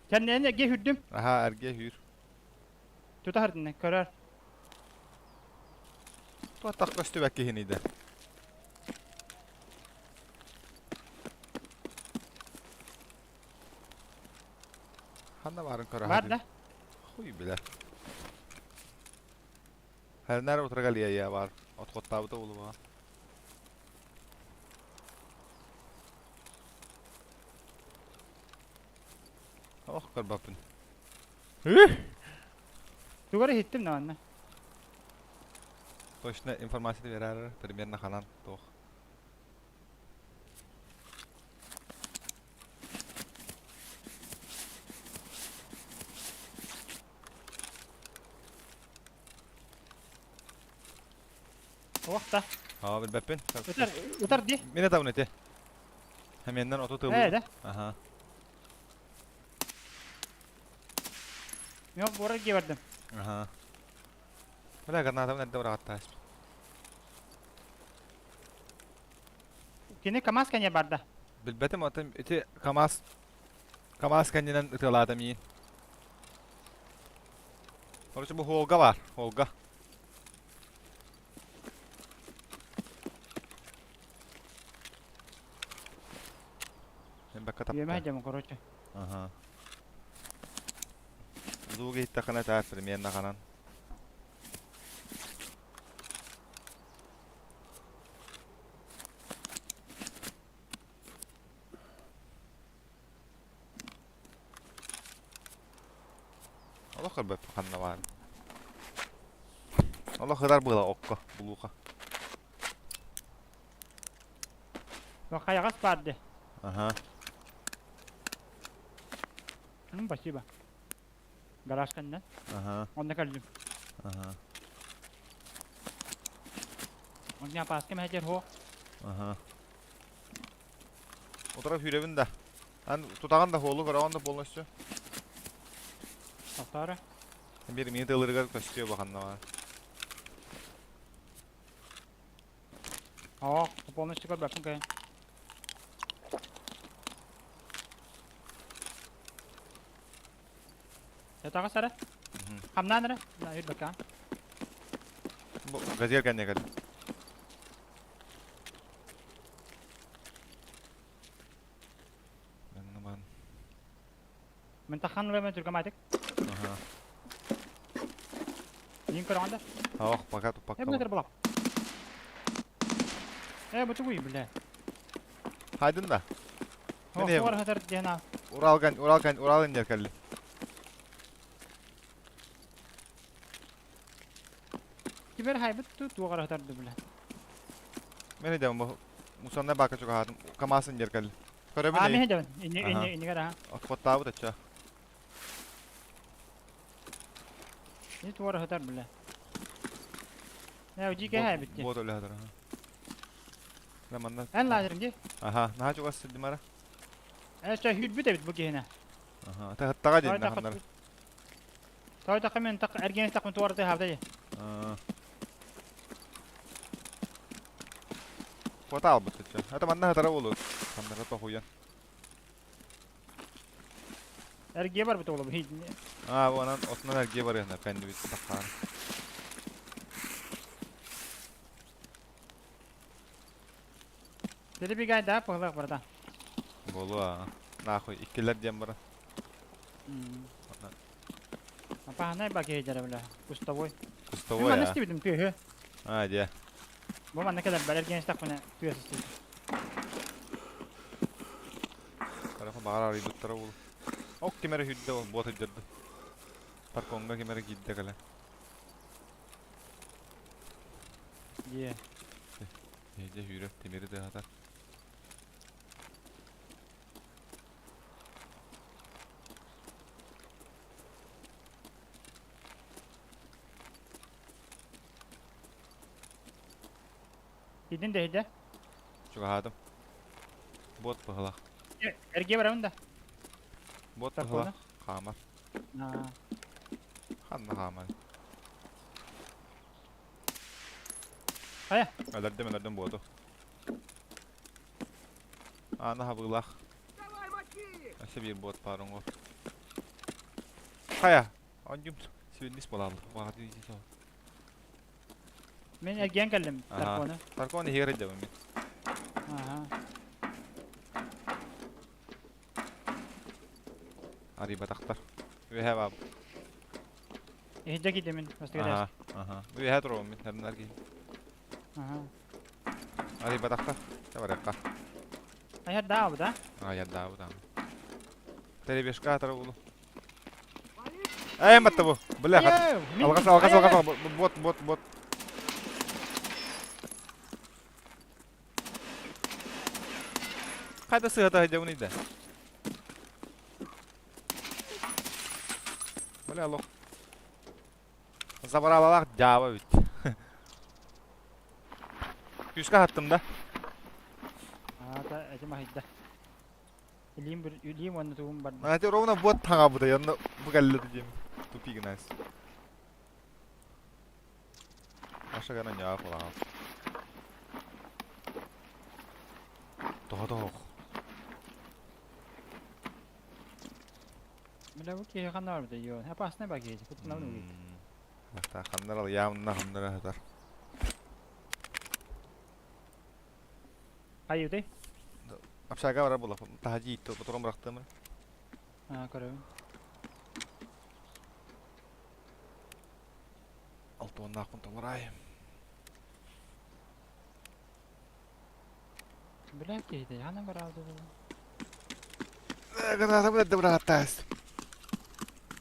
Кэннинэн эргиэ хүрдүм. Аха, эргиэ хүүр. Тута хардына көрөр. Туаттах көстүбэт киһини да. Ханна баарын көрө Бар да. Хуй билэр. Хэрнэр утрагалия бар. Отхоттаабыта булума. Ох көрбөппүн. Тугу эрэ иһиттим да манна. Точно информация берер примерно ханан туох. Ох да. Аа билбэппин. Ытар, ытар дии. Мин этабын ити. Хэмиэннэн оту Ээ тыылыыр. да. Аха. Мен буора дии бардым. Аха. Бля, гранатабын эрдэ быраҕаттаас. Кини КамАЗ кэннэ барда. Билбэтим, атын ити КамАЗ КамАЗ кэннинэн ытыалаата миин. Короче, бу холга бар, холга. Бакка Үөмэ тапта. дьэм, короче. Ага. Звук иһиттэххинэ таар примерно ханан. Олох көрбөппүн ханна баарын. Олох ытар быыла окко, булууха. Хайаҕас баар дии. Аха. Ну, спасибо. Гараж кэннэ. Аха. Онно кэллим. Аха. Онно апааска мэһэдэр һуох. Аха. Утара сүүрэбин да. Ан тутаҕын да хуолу көрөҕүн да полностью. Тохторо. Бир мини тылырыгар көстүө баханна баар. Оо, полностью көрбөппүн кэйэн. Ятаҕас эрэ. Хамнаан эрэ. Үрбэккэ. Бу газель кэннэ кэл. Мин тахан үлэмэ түргэмаатык. Аха. Иин көрөҕүн да? Ох, пока туппакка. Э, бу булап. Э, бу тугуй, бля. Хайдын да. Ох, тугар хатар диэн аа. Уралган, Уралган, Урал индер кэлли. Кибер хайбыт ту тугар хатарды, бля. Мен эдем бу мусанна бака чугаһаатым. КамАЗ индер кэлли. Көрөбүн Аа, мен эдем. Инни инни иннигер аа. Отхоттаабыт ача. Не тугар хатар, бля. Э, жике хайбыт. Бот өлө хатар. Да манна. Эн лазерин ди. Аха, наһаа чугас сирдим ара. Э, ча хүрбүт эбит бу киһине. Аха, тахаттаға дин наханнар. Той тақы мен тақ эрген тақын туарты хавда ди. Фото албыт ча. Это манна хатара болу. Ханнара тохуян. Эрге бар бит олу. Аа, бу анан отунан эрге бар яна кэнди бит таққан. Перебегай да, пыглах барда. Болу аа. Нахуй, иккилер диэн бара. Апаһанай ба киһи бля. Кустовой. Кустовой Мен аа. истибитим тыһы. Аа, дьэ. Бу манна кэлэр бэлэрген истэхпинэ тыас истибитим. Хорошо, баҕар арыйбыттара буолуо. Ок ким эрэ сүүрдэ ол буот өйдөрдө. Паркоҥҥа ким эрэ киирдэ кэлэ. Дьиэ. Дьэ сүүрэр тимири тыаһатар. Идин дэһидэ. Чугаһаатым. Буот быһылах. Эрге барабын да. Буот Таркона. быһылах. Хаамар. Аа. Ханна хаамар. Хайа. Өлөрдүм, өлөрдүм буоту. Аана хабыылаах. Давай, мочи! Өссө биир буот баар оҥор. Хайа! Онньум сибиннис буолааллар. Баҕа Мен эргиэн кэллим Аха. Таркона. Таркон иһигэр илдьэбин мин. Аха. Арыйбатахтар. Үөһэ баабыт. Иһирдьэ киирдим мин. Бастакы Аха, аха. Үөһэ туруом мин. Эрнар киһи. Аха. Арыйбатахтар. Чэ барыахха. Айар даабыт а? Айардаабыт аама. Перебежка атара улу. Эй, матта бу. Бля, алгас, алгас, алгас, бот, бот, бот. Хайда сыһата сылдьабын да. Бля, лох. Забралалаах дьааба эбит. Күүскэ аһаттым да. Аата этим аһыйда. Илиим бір илиим уонна тугум барда. Знаете, ровно вот таҥабыта, онно бу кэллэ диим. Тупик найс. Аша гана ньаа кулаҕа. Тоҕо тоҕо. Бля, бу киһи ханна барбыта йоо. Опасный ба киһи. Куттанабын угит. Ханнар явно ханнар хатар. Хайытай? Общага барар була. Таһа иитти, потом бырахтым. Аа, көрөбүн. Алтуоннаахпын толорай. Бля, киһи ханна бараалды бу? Граната блядь, бырахаттаас.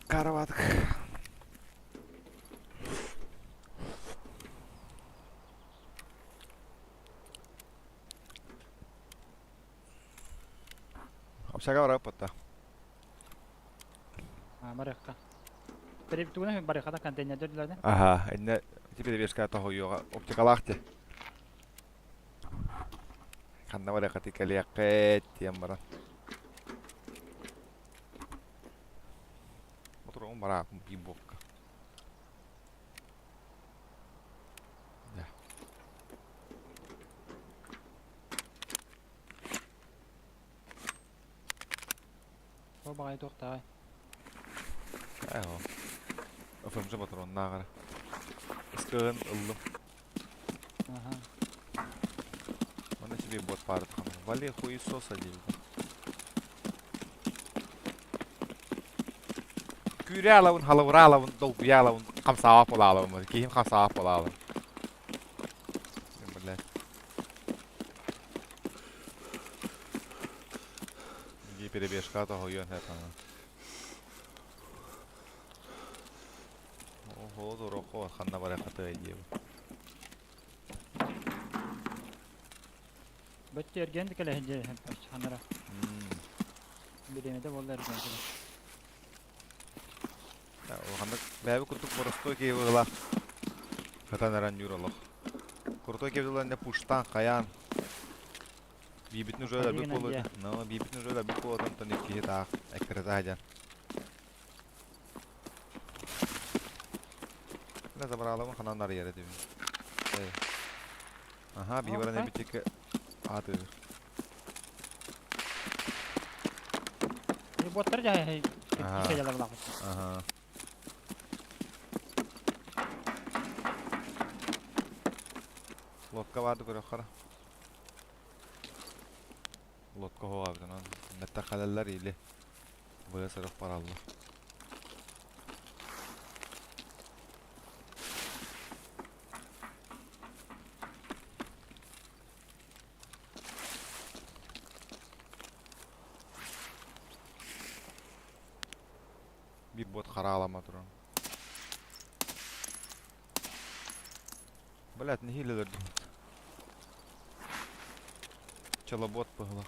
Караватык. Общага барар потта. Аа, барыахха. Тугуна барыахха контейнердер дилерде. Ага, инне теперь вешка тоһуйуга оптикалаах ти. Ханна барыахха ти кэлиэххэ тиэн баран. Отурун бараакым бибокка. Да. О баҕайы туохтааҕай? Айо. Өфөмсө патроннааҕар. Ыскыын ыллым. Аха. Онно себе бот паарыт хамыр. Вали хуесоса диэбит. Күүрэ алабын, халыбыра алабын, долгуйа алабын, хамсаабап буолаалабын. Киһим хамсаабап буолаалабын. Блядь. Перебежка тоһуйуон сөп аны. Ого, дурохо, ханна барахаты диэбит. Бөттө эрген да кэлэ дьэ ханара. Бириэмэтэ буолла эрген кэлэ. Ханнык бэйэбит курдук боростуой киһи быһыылаах. Хатан эрэн ньуур олох. Крутой киһи быһыылаах пуштаан хайаан. Биибитин уже өлөрбүт буолуо. Но биибитин уже өлөрбүт буолуо онтон иккиһи таах эккирэтэ сылдьан. Бля забралабын ханан арыйар этибин. Аха, биһи баран эбитикке аатыыр. Боттар жай киче Ага. Лодка барды көрө Лодка хоҕабытынан мэтта халаллар или быа сырых бараллар. Биир бот хараалама туран. Блядь, нэһиилэ өлөрдүм. Челобот быһылах.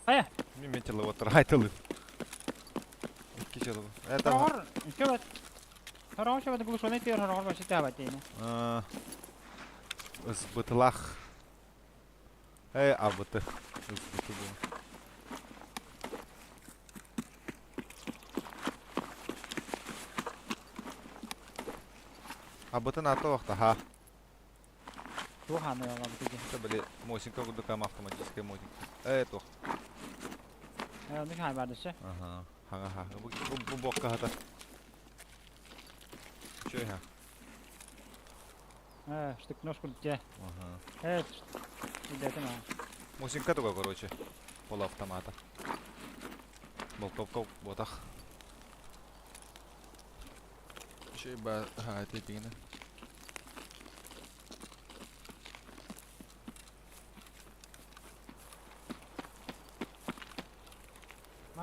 Хайа? Мин мен челоботтар айтылы. Икки челобот. Это Хорор, чөбөт. Хорор чөбөт глушеный тер хорор башы табат дейне. Ысбытылах. Эй, абыты. Ысбыты бу. Абытын аты вақта, ха. Туоханы абыты. Это были Мосинка курдук автоматическая Мосинка. Эй, туох. Э, ну хай бардышы. Ага. Ха ха. Бу бу бокка хата. Чё ха? Э, штык нож курдук. Ага. Э, идетим. Мосинка туга, короче. Полуавтомата. Болтовка ботах. Чё ба ха, это дигина.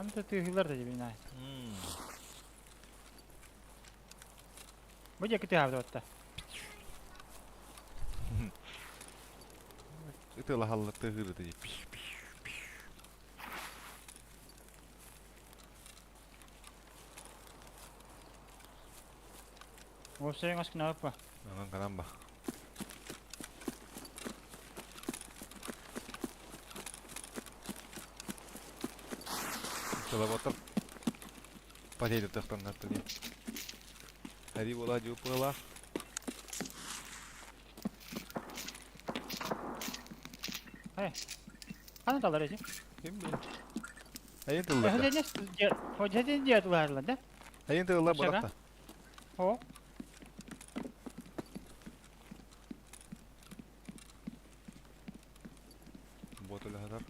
Маны да тыаһыылар да дебин ай. Бу диэки тыаһаабыт отта. Ытыалаһаллар тыаһыыр ити. Уопсайын оскынааппа. Онон канан ба. Чолоботор потейді тықтаннар дии. Әри бола жуып буолаах. Хана талар эти? Ким билин. Айын тыллар. Ходжа дие тыллар да? Айын тыллар бодақта. О. Бот өлөһөтөр.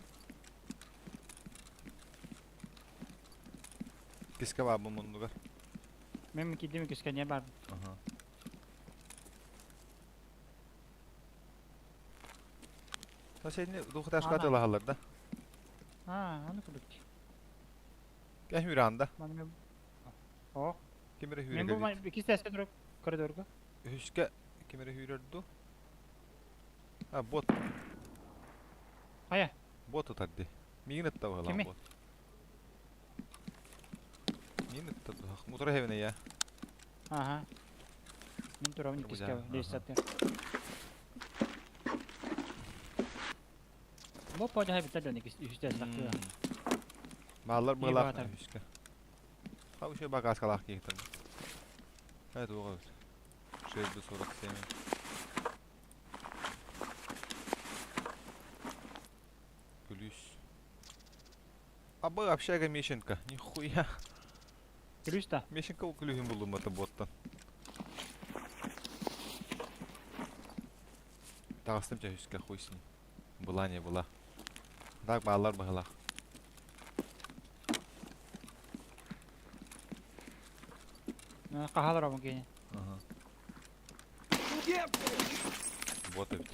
Киска баар бу муннугар. Мен кидим киска не бар. Ага. Та сен двухэтажка атыылаһаллар да? А, аны курдук. Кэ хүранда. Маны О. Ким эрэ Мен хүүрэ бу иккис турук коридорга. Үһүскэ ким эрэ хүүрэр дуу? А, бот. Хайа. Бот ытар дии. Миигин ытта быһылаах Кими? бот. Миигин ытта дуһах. Мутура хэбинэ я. Ага. Мин турабын иккискэ лестница. Бу подьяһа бүтэр дьон иккис үһүстэ сахтыа. Бааллар Ии быһылаах баатар. үһүскэ. Ха үчүгэй багааскалаах киһи Хайа туох эбит. 6 до 47. Плюс. Абы общага Мещенко. Нихуя. Плюс та. Мещенко күлүһүн булдум бата боттан. Таҕыстым чэ үскэ хуй с ним. Была не была. Так бааллар быһылаах. Хаһалар обун кини. Ага. Вот эбит.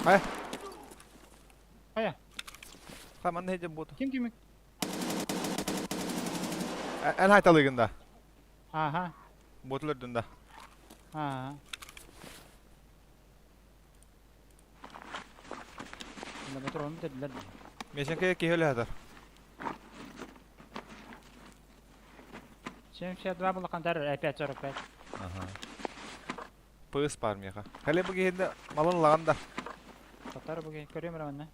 Хайа. Хайа. Ха манна хеджем бот. Ким кими? Эн хайталыгын да. Ага. Ботулар да. Ага. Лаборатория dediler. Мешенке киһи хатар. 72 булакан 5.45. Ага. Пыс бар меха. Хәле бу киһинде малын лаган да. Татар бу көрөм раманна.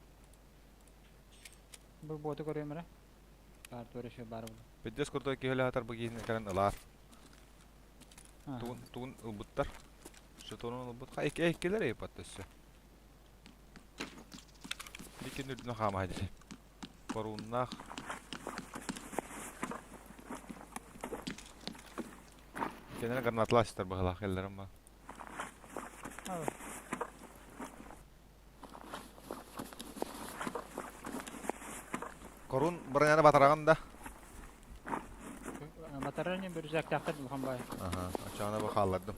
Бу боту көрөм ра. Бар тура şu бар бу. Пиздец крутой киһи хатар бу киһинде кэлэн ылар. Тугун тугун ылбыттар. Шотонун ылбыт. Ха эки эккилер эйпат өссө. Бикин үрдүнө хаама хадир. Коруннах. Кенен гранаталастар быһылаах эллерим ба. Корун броняны батараган да. Батарыны bir uzakta bulhan bay. Ага, ачаана бу хааллардым.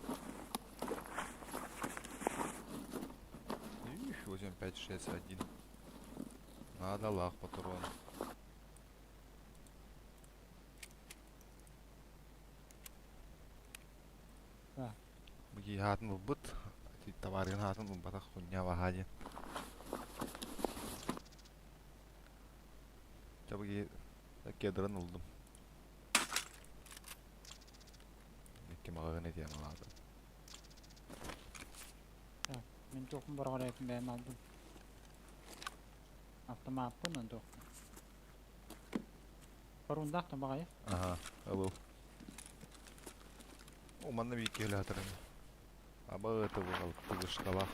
Их, 8, 5, 6, 1. Надо лах патрон. Да. Буги хаатын ылбыт. Товарын хаатын ылбатах хуйня вахади. Чабыги кедрын ылдым. Икки маҕаҕын этиэм алаата. Мен тоқым бар қарайын бәйім алдым. Автоматпын он тоқым. Барундақ та бағай. Ага, ылыл. О, манна биир киһи өлө Аба тыбыгал тыгышкалах.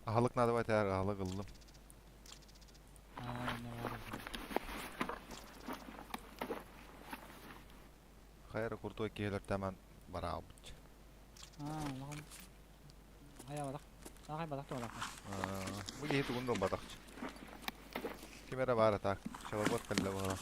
Аһылык надо байтар, аһылык ыллым. А, не бар. Хайра куртой киһилэр тэмэн бараабыт. А, лағым. Хая балақ. Ағай балақ та балақ. Бу киһи тугун да ылбатахчы. Ким эрэ баар так. Шалабот кэллэ буола.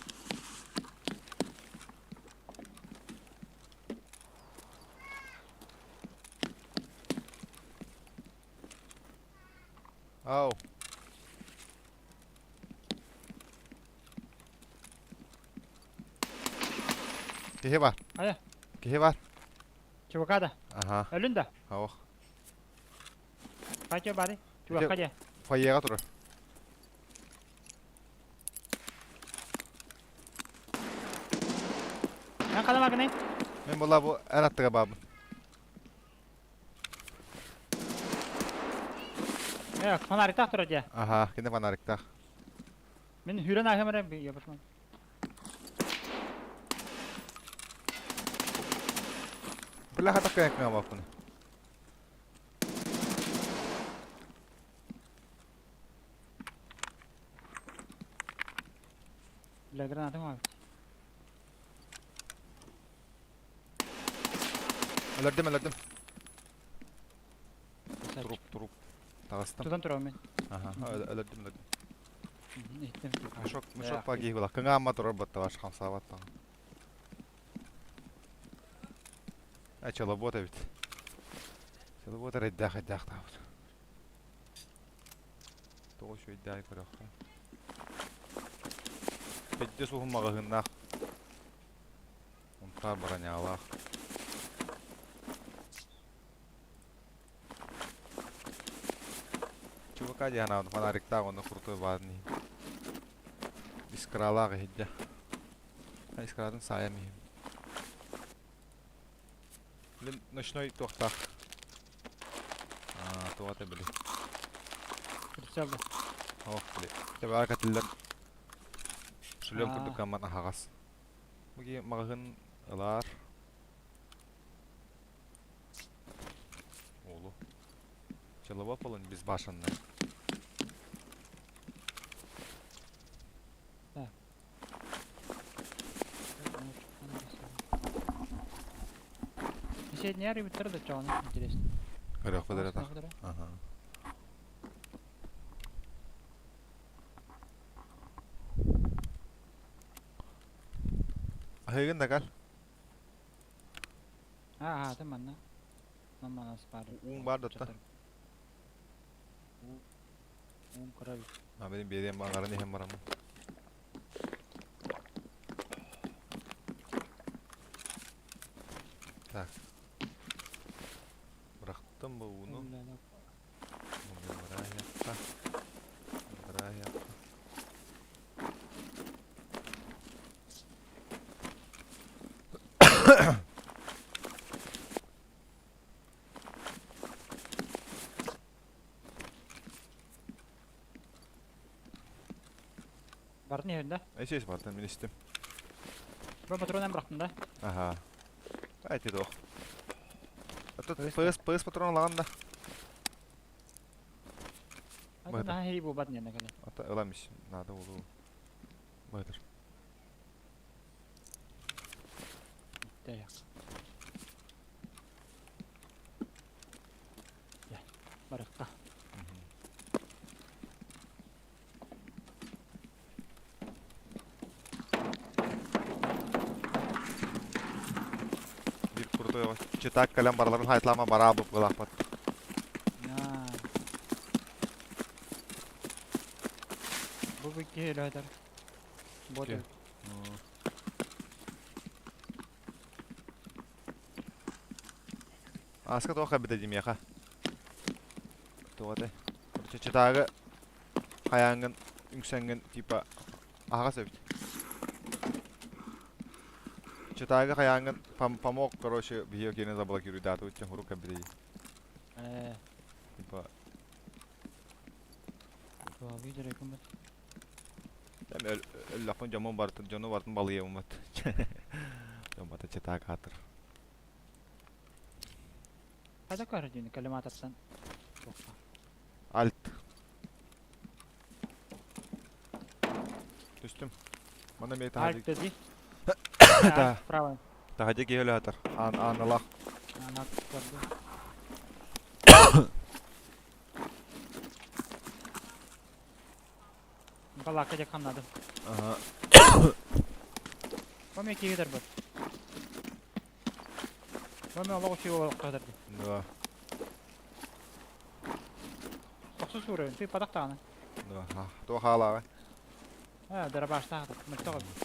Ау. Киһи бар. Хайа? Киһи бар. Чувака да. Аха. Өлүн да. Ох. Хайа бары? Чувака дьэ. Фойеға турар. Эн хана магнай? Мен була бу эн аттыга баабын. Э, фонариктаах турар дьэ. Аха, кини фонариктаах. Мин хүрэн ааһым эрэ ябышман. Бля, хатах кыҥа баппын. Бля, гранатым var. Өлөрдүм, өлөрдүм. Туруп, туруп. Таҕыстым. Тутан турабын мен. Аха, өлөрдүм, өлөрдүм. Иһиттим. Мешок, мешок погибла. Кыҥаама турар баттабаш хамсаабат даҕаны. А челобот эбит. Челобот эрэйдээх эрэйдээх таабыт. Тоҕо үчүгэйдээх көрөххө. Пэддэ суһум маҕаһыыннаах. Унтаар бронялаах. Чувака диэн анаан фонариктаах онно крутой баарын иһин. Искралаах иһирдьэ. Искратын саайан иһин. Блин, ночной туохтаах. Аа, туох это били. Прицел да. Ох, били. Тебаа кэтиллэн. Сүлүөн курдук амман аһаҕас. Буги маҕаһын ылаар. Оолу. Чалаба полон безбашенная. Так. Беседняр бүттэр да чоҕун интересно. Көрөхпүт эрэ так. Ага. Аһыгын да кал. Аа, аты манна. Манна бар. Уун бар да. Уун кыра бит. А benim биэриэм аҥарын иһэн бараммын. Так. Бырахтым бу ууну. Бырахта. Бырахта. Бардын иһин да? Эсэс бартын мин истим. Бу патронан бырахтым да? Аха. Айти дох. Ата ПС ПС патрон алаган да. Ата наһаа хери буолбат ньиэнэ кэлэн. Ата ылам ис. Надо болу. Байтыр. Так. Барыкка. Биир крутой читак кэлэн бараларын хайтлаама бараа быппылаахпат. Бу бикки өлөтөр. Бот. Ааска туох кэлбитэ дии миэхэ? Туох этэй? Чычытаагы хайааҥҥын үҥсэҥҥин типа аһаҕас эбит. Чытаагы хайааҥҥын помог, короче, биһиги киэнэ заблокируйдаатыбыт диэн хурук кэлбитэ дии. Э. Типа Видео кыммыт. Өллөхпүн дьоммун барытын дьону барытын балыйабыммыт. Дьон бата чытаак аатыр. Хайда көрдүүнү коллиматордан. Альт. Түстүм. Мана мен Альт деді. Да. Право. Таһадьа киһи өлө Аан ааналаах. Ана көрдү. Балака дьэ хамнадым. Ага. Бу киһи дарбат. Бу олох үчүгэй олохтоох дии. Да. Тохсус Тохсус уровень. Ты падах даҕаны. Туох хаалааҕай? Ээ, дырабаштаах мөлтөх эбит.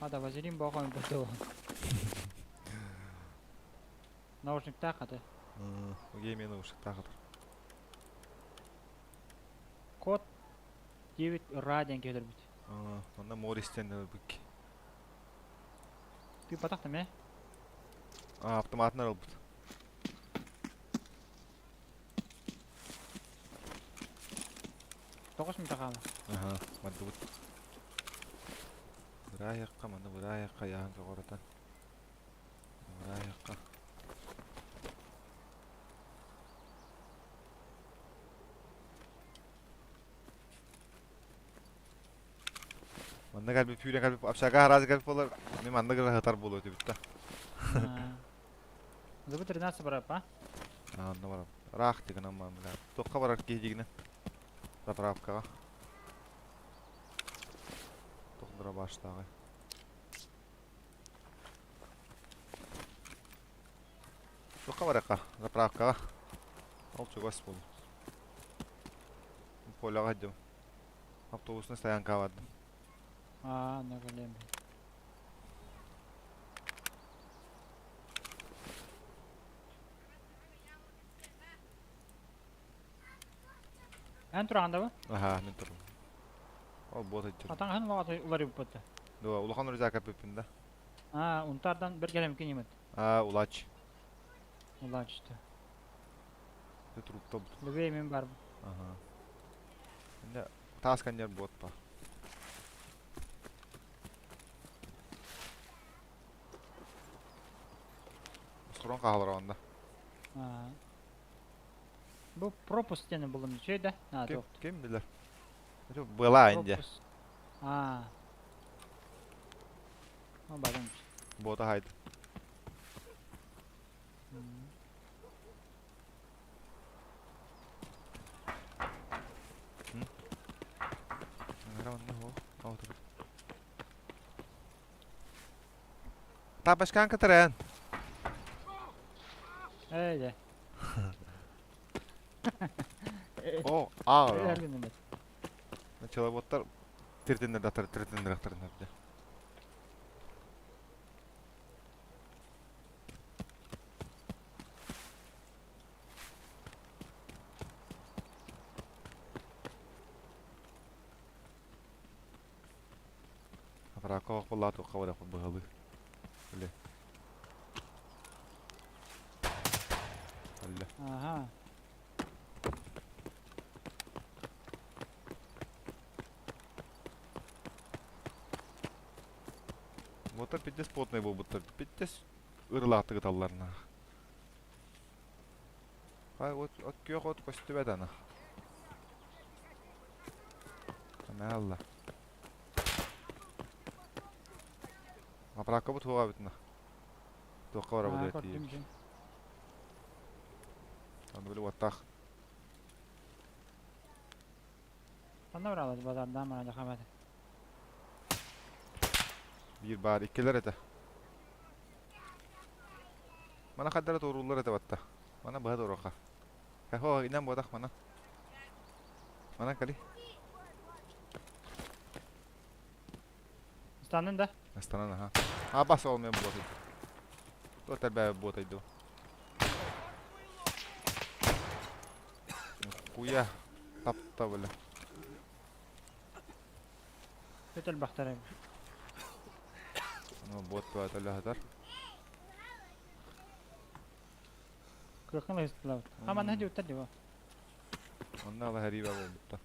Ада вазелин бохон буту. Наушниктаах хаты. Уге мен наушниктаах хатыр. Код 9 ра диэн киһи Онно Морис диэн өлбүт. Тыыппатах да мэ. Автоматынан ылбыт. Тоҕус мүнүүтэ хаалла. Аха, бардыбыт. Бырайыакка, манна бырайыакка яһан көҕөрөтөн. Бырайыакка. Манна кэлбит сүүрэн кэлбит общага араас кэлбит буолар мин манна гына сытар буолуо этибит да. Забы 13 барап, а? Онно барап. Ыраах дигинэн манна. Туохха барар киһи дигинэн? Заправкаҕа. Туох дробаштааҕый? Туохха барыахха? Заправкаҕа. Ол чугас буолуо. Поляҕа сылдьабын. Автобусный стоянкаҕа бардым. Аа, онно кэлиэм. Эн тураҕын да бу? Аһаа, мин турум. Ол буот сылдьар. Атаҥаһын улаҕата уларыйбыт да. Дуо, улахан рюкзак эппиппин да. Аа, унтаардан бир кэлэмки нимет. Аа, улач. Улаачты. Трупта Лүбэй мен бар. Аха. Инде таас каньер буот ба. Сорон хаалар онда. Бу пропуск диэн булум үчүгэй да? Аа, Ким, туох. ким билэр? Это была инде. Пропуск. Аа. О, бадым. Бота хайд. Тапочкан кытырын. Ээ, О, аа. Началоботтар тиртиннер датар тиртиннер ахтарыннар. Апаракка буоллаа туохха барыахпыт быһалыы. Үлэ. Үлэ. Аха. Мотор пиздец потный буолбуттар. Пиздец ырылаахтык ыталларына. Хай от от күөх от көстүбэт ана. Ана алла. Апаракка бу туоға бүтүнэ. Туохха Аа, барабыт көрдүм тиийэбит. дьин. Аны били уоттаах. Ханна баралар базардаан баран дьахабата. Биир баар иккилэр этэ. Мана хардара туорууллар этэ батта. Мана быһа туоруохха. Хо инэн буотах мана. Мана кали. Ыстаннын да? Ыстанан аха. А бас ол мен буотай. Туох тэрбээбит буотай дуу. Хуя тапта бля. Өтө элбэхтэр эбит. Ну бот бааталаһатар. Кыахын ыһыстылабыт. А манна диуттар дии Онно ала хэриибэ буолбутта.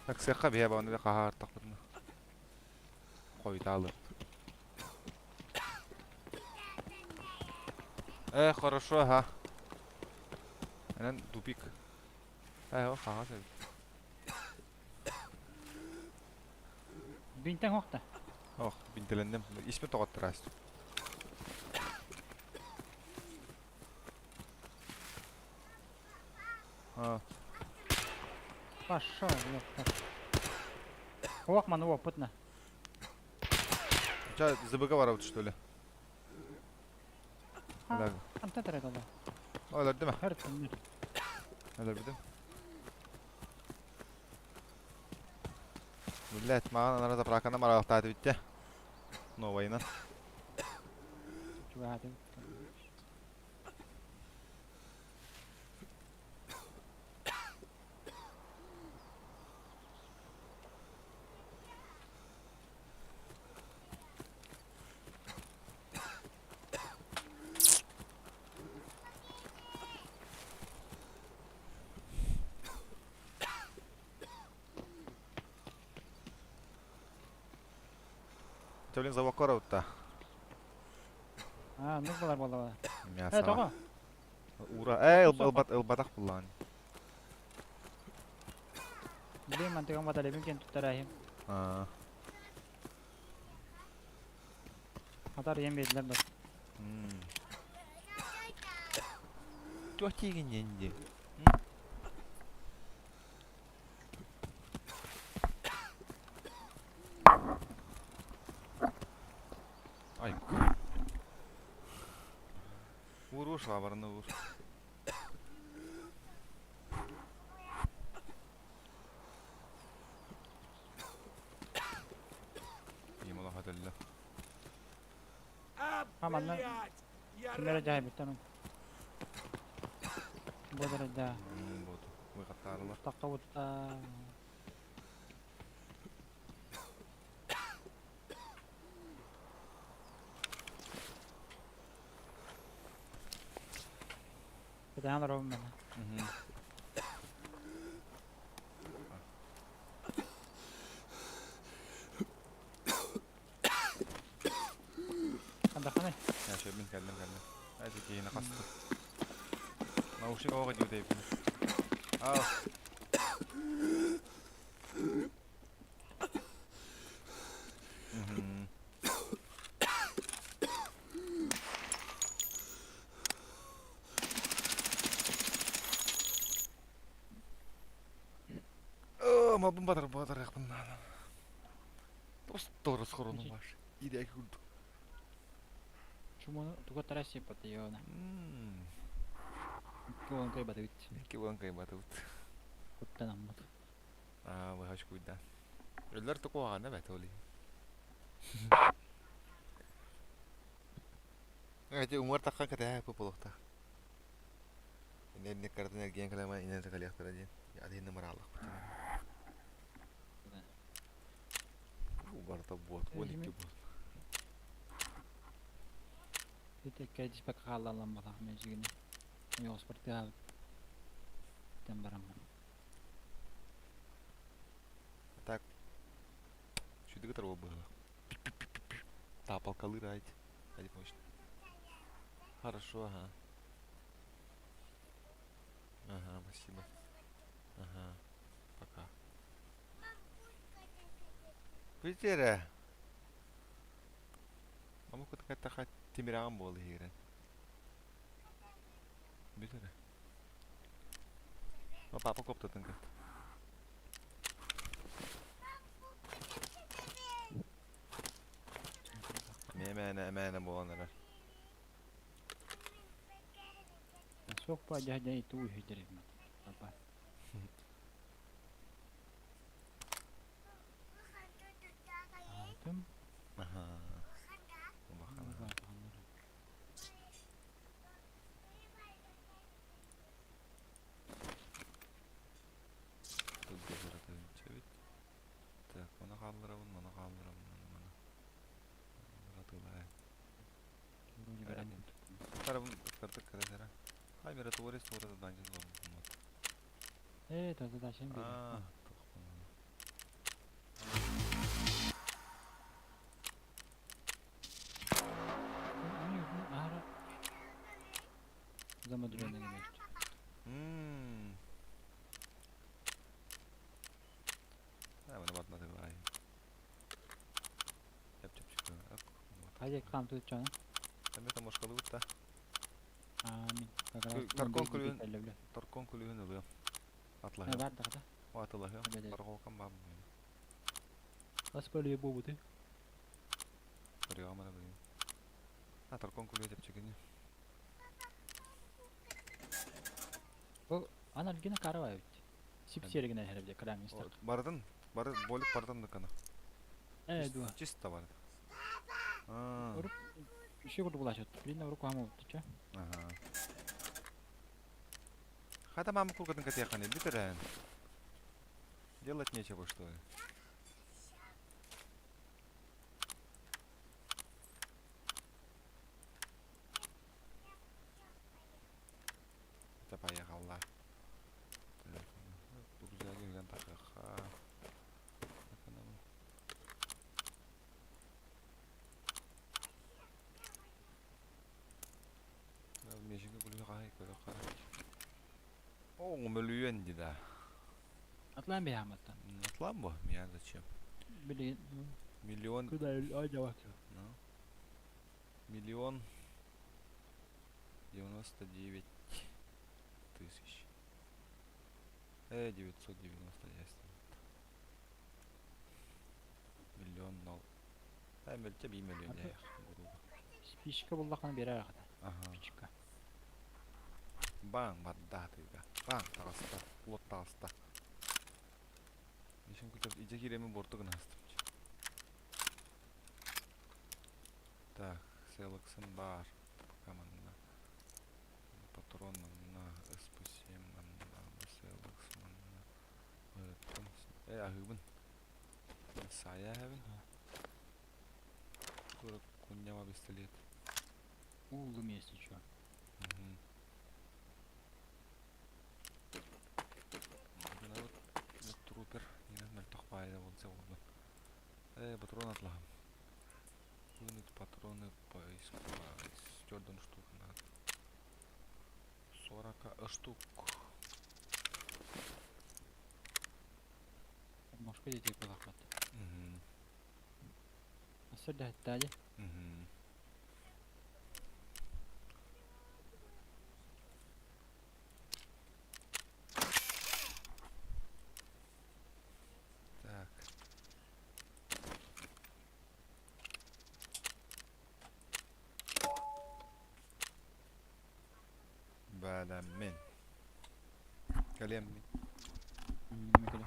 Таксыахха биһэ баҕаны да хаһаартахпытына. Хойутаалык. Э, хорошо, ага. Энэн тупик. Э, о, хаҕас эбит. Бинтэн хуохта. Ох, бинтэлэнним. Испин тоҕоттор А, Пошел, ёпта. Хуох маны уоппут на. Ча ЗБГ барабыт что ли? Антан тарайдаллар. Өлөрдүм. Һөр түннэр. Өлөрбүтүм. Блять, маған анара заправканы маралықтады бітті. Новайынан. Чугаһаатым. Төлен завокора утта. Аа, ну балар буолла. Мясо. Э, тоҕо? Ура. Эй, ылбат ылбатах буллаан. Билим мантыган баталебин кен туттарахим. Аа. Атар ем бердилер да. Туох тиигин диэн Ай. Уур уур швабраны уур. Им олох өтөллө. А, А, манна блядь! Я кимнere жайбыттан. Бодара да. Вот. Выхаттаарылар. Таққа бутта. Кытаан робын мен. Андаханы. Я шөбүн кэллим кэллим. Айты киһини хасты. Наушник оҕо диэтэйбин. Ау. Мгм. Оо, малбын батар батарыахпын наада. Тос хоронум бар. Идэки курдук. Чумону тугаттара сеппат йона. Мм. Куон кай батыбыт. Икки буолан кыайбатыбыт. Куттан аммат. Аа, быһач куйда. Өллөр тукуаҕана бэт оли. Эти умар таххан кэтээ пупулухта. Инне картын эргиэн калама инне такалиахтара диэн. Адин маралах. Барта бот, 12 бот. Итекке диспек хааллан батах мен жигини. Йоспортыга тен бараммын. Так. Чүдүгө тарба было. Тапалкалы райт. Hadi мощно. Хорошо, ага. Ага, спасибо. Ага. Пока. Бүтере. Мама кутка тимираган болду хигерен. Бүтере. Ма папа коптатын кат. Мэмэнэ эмээнэ буолан эрэр. Суох па жаһдьай туу үһүдэрим. Папа. Атым. Аха. Улахан. Тут чебит. Так, мана хаалларабын, мана хаалларабын, мана мана. Ратылай. Вроде баран. Тарабын картык кара. Хай мира туорес туорес данжын болун. Э, таза дашын бир. Аа, Ара. Замадрена генешт. Мм. А, мана батмады бай. Яп чап чык. Хайде кам тут чана. Эме тамошкалы бутта. Амин. Как раз. Таркон күлүн. Таркон күлүн ылы. Атлаһы. Бар да. Атылаһы. Бәдә. Баргокам бам. Ас бөлү бу бу. Барыга мана бу. А таркон күлү деп чыгыны. Бу анальгина карава эбит. Сип-сиэригинэн иһэр эбит экраҥҥа истэххэ. Барытын, бары болик барытын дыкана. Ээ дуо. Чисто барыта. Аа. Урут үчүгэй курдук булааччыт. Билин урукку хаама буттуча. Аха. Хата мама кургатын катеханы бүтерен. Делать нечего, что ли? Это поехала. Мөлүйүөн дии да. Атлаан бэйэхаматтан. Атлаан бу? Меня зачем? Билигин. Миллион. Куда айдавак. Ну. 1 099 000. 990 есть. Миллион нол. Мөлтө би миллион дьэ. Спичка буллахына берер ахата. Ага. Спичка. Баң бадда тыга. Баң таҕыста. Уот таҕыста. Нишин күтеп иже киремен борту гына астым. Так, селоксын бар. Пока манна. Патрон манна, СП7 манна, селокс манна. Аһыыбын. Сая хэбин. Тура куньяма пистолет. Уллум если чё. Мгм. Вот трупер. Нина мөлтөх баайда болса болду. Патрон атлахам. Вынуть патроны по Стерден штук надо. 40 штук. Мошка детей булахмат. Угу. Асыр да. Угу. Так. Бәләмин. Калеммин. Мекеле.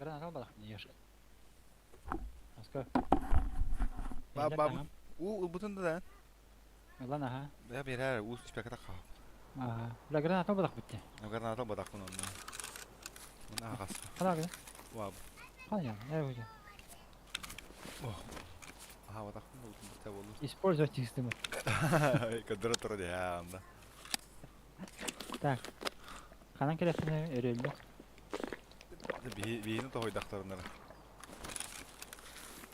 Граната албатах ешь. Аска. Ба ба уу ылбытын да да. Ылан аха. Бэйэ биэрээр уу испэкэтэ хаал. Аха. Бля граната албатах битте. Граната албатахпын онно. Мына аҕас. Хана гына. Уа. Хана я. Я уже. Аһаабатахпын да утум битте боллу. Использовать систему. Көдөрө тура дии анда. Так. Ханан кэлэххинэ өрөөллө. Биһини тоһуйдахтарынара.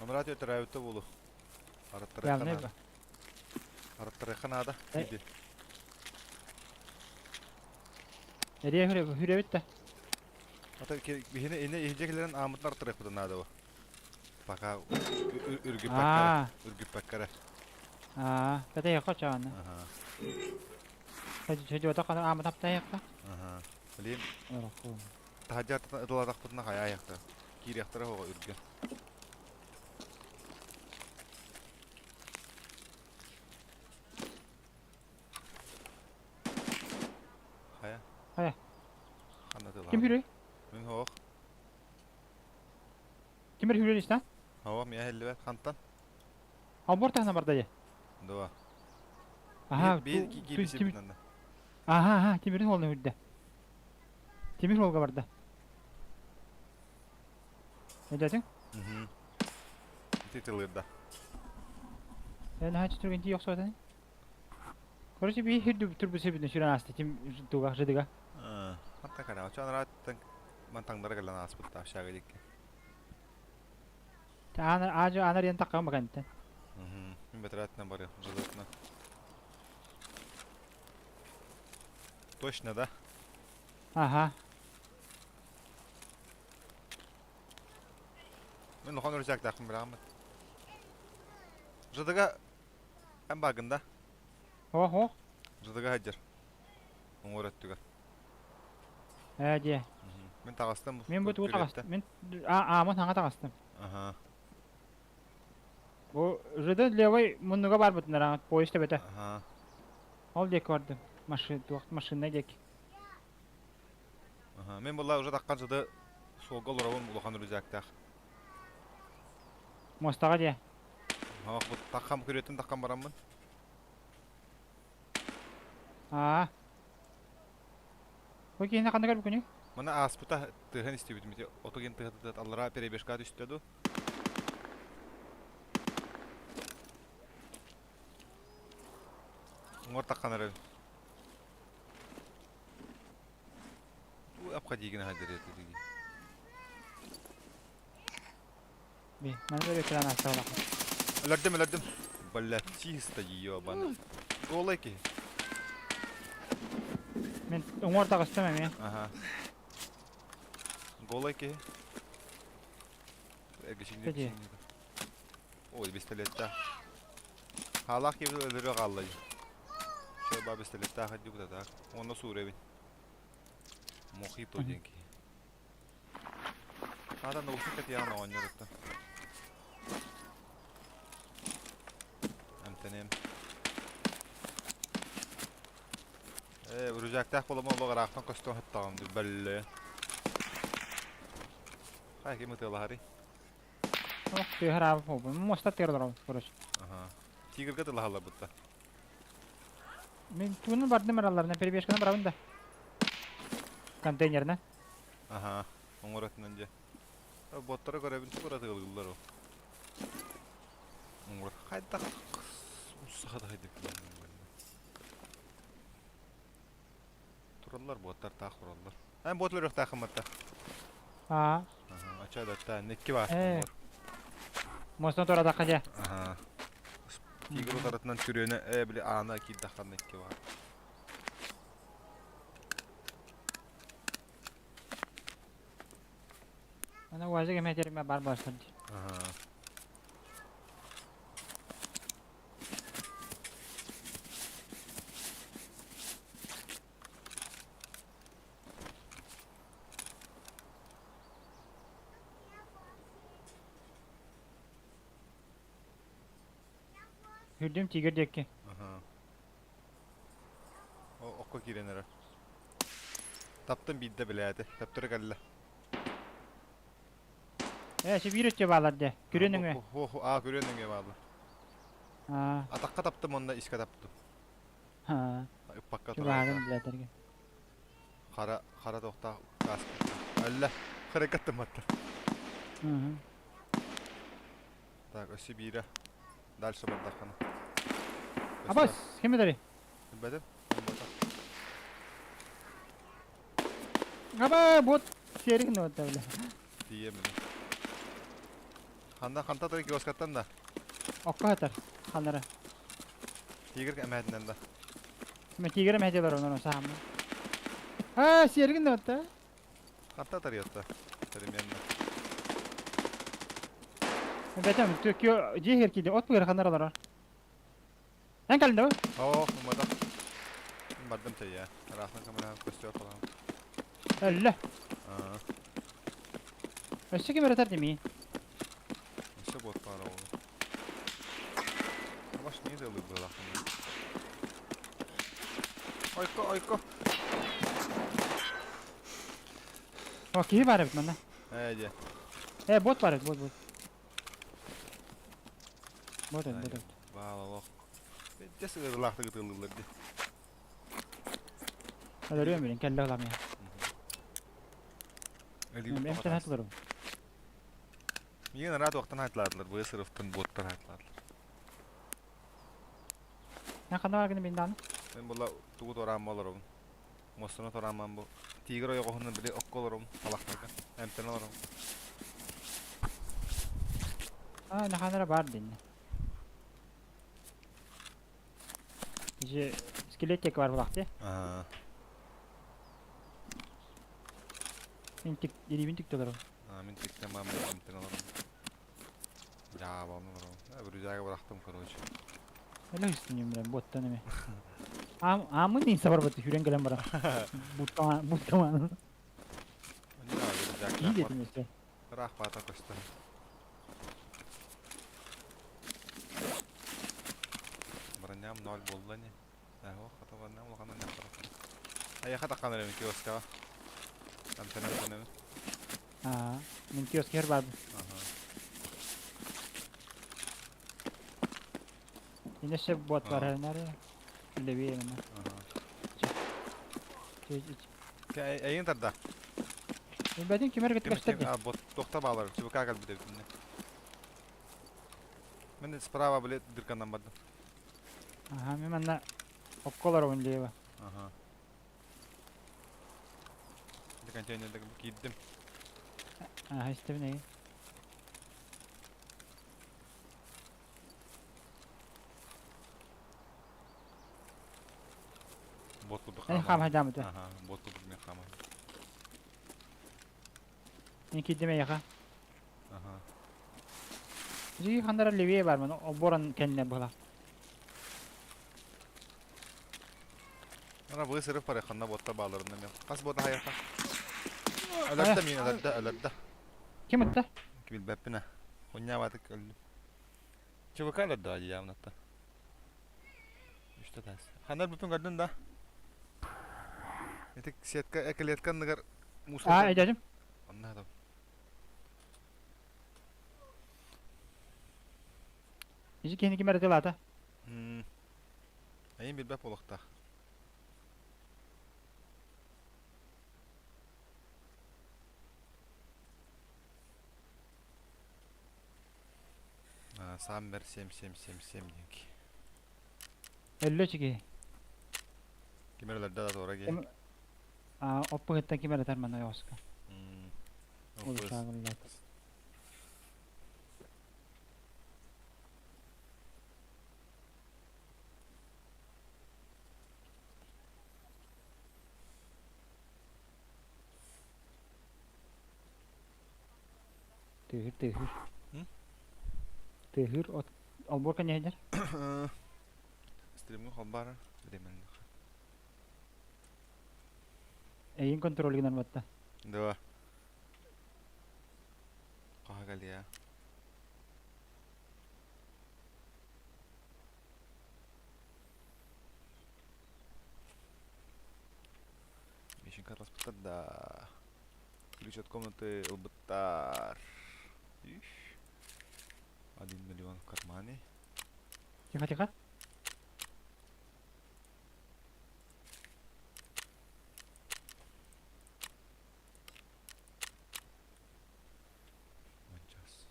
Анараа төрөөбүттэ буолу. Араттарыахха наада. Араттарыахха наада. Иди. Эрия хүрэ да. Ата биһини ине иһдьэ кэлэрин ааммытын араттарыахпытын наада бу. Пока үргүппэккэрэ. Үргүппэккэрэ. Аа, кэтэйэххэ чаана. Сөдьүөтэ хана ааммыт аптайыахха. Аха. Блин. Таһырдьа ытылатахпытына хайа айахта. Киириэхтэрэ оҕо үргэ. Хайа? Хайа? Ханна тылаҕа? Ким хүрүй? Мин хоох. Ким бер хүрүй истан? Хава мия хеллибет хантан? Албор тахна барда же. Два. Аха, Биир киирбисибитинэн. Аха, аха, тимирин холна хүрдэ. Тимир холга барда. Өйдөөтүҥ? Ити тылырда. Наһаа түргэн тии охсуотан. Короче, би хүрдү турбу сүрэн аста тим туга жыдыга. Хатта кара, очон раттан мантаңдара кэлэн ааспытта общага дикки. Анар ажы анар ен таққан бакантан. Мин бэтэрэтинэн барыам, жыдытынан. Точно, да? Ага. Мин улахан рюкзактаахпын билэҕин Жыдыга эн баагын да? О, Жыдыга сылдьар. Уҥуор өттүгэр. Ээ дьиэ. Мин таҕыстым. Мин бу тугу таҕыстым? Мин аамын хаҥа таҕыстым. Аха. Бу ЖД левый муннуга барбытын араҥат поезд төбөтө. Аха. Ол диэки бардым. Машина туох машина диэки. Аха. Мин була уже таххан ЖД суолга олоробун улахан рюкзактаах. Мостаҕа дьиэ. Ах, бу таххам күрүөтүн таххан бараммын. Аа. Бу киһини ханна көрбүкүнүй? Мана ааспыта тыаһын истибитим ити отугин тыһытыт аллараа перебежка түстэ ду. Уҥар таххан эрэл. Туу апка диигин аһа дэрэ диги. Би, маны бер экран асталах. Өлөрдүм, өлөрдүм. Бля, чисто ебана. Голый киһи. Мен уҥуор таҕыстым эмиэ. Ага. Голый киһи. Эргичиҥни Кэдиэ. Ой, пистолетта. Хаалаах киһи өлөрө хаалла. Чэ, ба пистолеттаах дии так. Онно суурэбин. Мохито диэн киһи. Аата наушник кэтиэҕин оҕонньоруттан. Эмтэниэм. Ээ, рюкзактаах буолама олох ыраахтан көстөн сыттаҕым дии, бэллэ. Хайа ким ытыалаһарый? Ох, тыаһараабыт буолбун. Муоста тыар олоробут, короче. Аха. Тигрга тылаһаллар бутта. Мин тугунан бардым аралларына, перебежканы барабын да. Контейнерна. Аха. Оҥоротунан дьэ. Боттара көрөбүн тугу тыалыыллар ол. Оҥор хайдах сахада хайдах Тураллар буоттар таах тураллар. Эн буот өлөрүөхтааххын батта. Аа. Ача датта некки баар. Ээ. Мостон турадахха дьэ. Аха. Тигр утаратынан түрүөнэ ээ били аана киирдэххэ икки баар. Ана уазик эмэ терме бар барсар дии. Аха. Хүрдүм тигр диэки. Аха. Окко киирэн эрэр. Таптым биирдэ билээти. Таптары кэллэ. Ээ, şu биир өттө баалар дьэ. Күрүө нөҥүө. Аа, күрүө нөҥүө бааллар. Аа. Атахха таптым уонна искэ таптым. Аа. Ыппакка Şu турар. баарын билэтэргэ. Хара, хара тохтаах кааска. Алла, харакаттым аттар. Мгм. Так, өссө биирэ. Дальше бардаххына. Абас, ким этери? Билбэтим. Билбэтим. Аба, бот серигин отта бile. Тиийэм бile. Ханна ханта турар киоскаттан да. Окко хатар. Ханнара. Тигр эмээтинэн да. Мен тигр эмэһэтилер онон сааммын. Аа, серигин отта. Ханта тарыйатта. Примерно. Бэтем, төккө дьиэ киирде от быгар ханнар олорор. Эн кэлин да Оо, умматах. Бардым тэйэ. Ыраахтан камераҕа көстүө халаам. Өллө. Аа. Өссө ким ырытар димии? Өссө бот баара ол. Абаш не делаю было. Ойко, ойко. О, киһи баар эбит манна. Ээ, дьэ. Э, бот баар эбит, бот, бот. Бот эбит, бот эбит. Баал олох. Дьэ сыгырылаахтык ытыллылар дии. Өлөрүөм билин, кэллэ ыламыйа. Өлүүбүт Эмтэн тоҕо хатыларым. Миигин араат уохтан хайтылаатылар, быа сырыфтан буоттар хайтылаатылар. Эн ханна баргын мин дааны? Мен була тугу туораамма олоробун. Муостаны туораамман бу тигр ойоҕоһунан били окко олоробун, талахтарга. Эмтэн олоробун. Аа, наханара бар динне. Же скелеттик бар булакты. Аа. Мен тик илибин тик толору. Аа, мин тиктем баам эмтэн олоробун. Дьаабалын олоробун. Бүрүзээгэ бырахтым, короче. Эле үстүнүм билен боттан эме. Ам амын ин сабар бат хүрен келен бара. Буттама буттама. Кии дедим өстө. Ыраах баата көстө. Броням ноль буолла ини. Ээ, хата броням улаханын яхтара. Айаха таххан эрэбин киоскаҕа. Амтанан төнөбүн. Аа, мин киоскер бар. Аха. Инесе бот бар нары. Леви эме. Аха. Эйин тарда. Бәдин кимер кет көстөрдү. А, бот тохта баалар. ЧВК кэлбит эбитинне. Мен справа билет дырканан бардым. Аха, мен манна окколор лево. Аха. Контейнерде киирдим. Аха, истебин. Бот курдук Эн хаамар. хаам хадамыты. Аха, бот курдук мен хаамар. Мен киирдим эйэхэ. Аха. Жиги хандара левее бар мен оборон кенне була. Ана бу сырып бары ханна ботта бааларында мен. Хас бота хайата. Өлөрдө мин өлөрдө өлөрдө. Ким ытта? Билбэппин а. Хуннябатык өлдүм. ЧВК өлөрдө явнатта. Үстэ тас. Ханар бүтүн көрдүн да. Ити сетка экелеткан ныгар мусор. Аа, эдәдим. Онна да. Ижи кени ким эрде лата? Айын билбэп болохтаах. Саммер 7777 диэн. Өллө чиги. Кимер өлөрдө да туора ки. Аа, оппу хеттен ким эрде мана yoска. Ол шагыллат. Тыгыр тыгыр. Тыгыр от алборка не хедер? Стримге холбара временно. Эйин контроль гынан батта. Да. Кагалия. Мишин катас да. Ключ от комнаты ылбыттар. Үф. 1 миллион в кармане. Тихо, тихо. 10 час.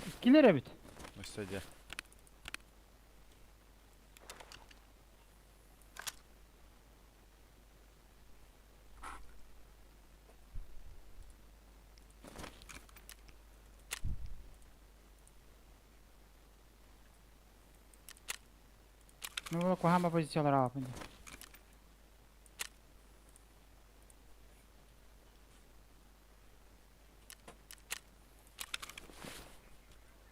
Иккилэр эбит. Өссө дьэ. Ну, кухама позициялар алапын.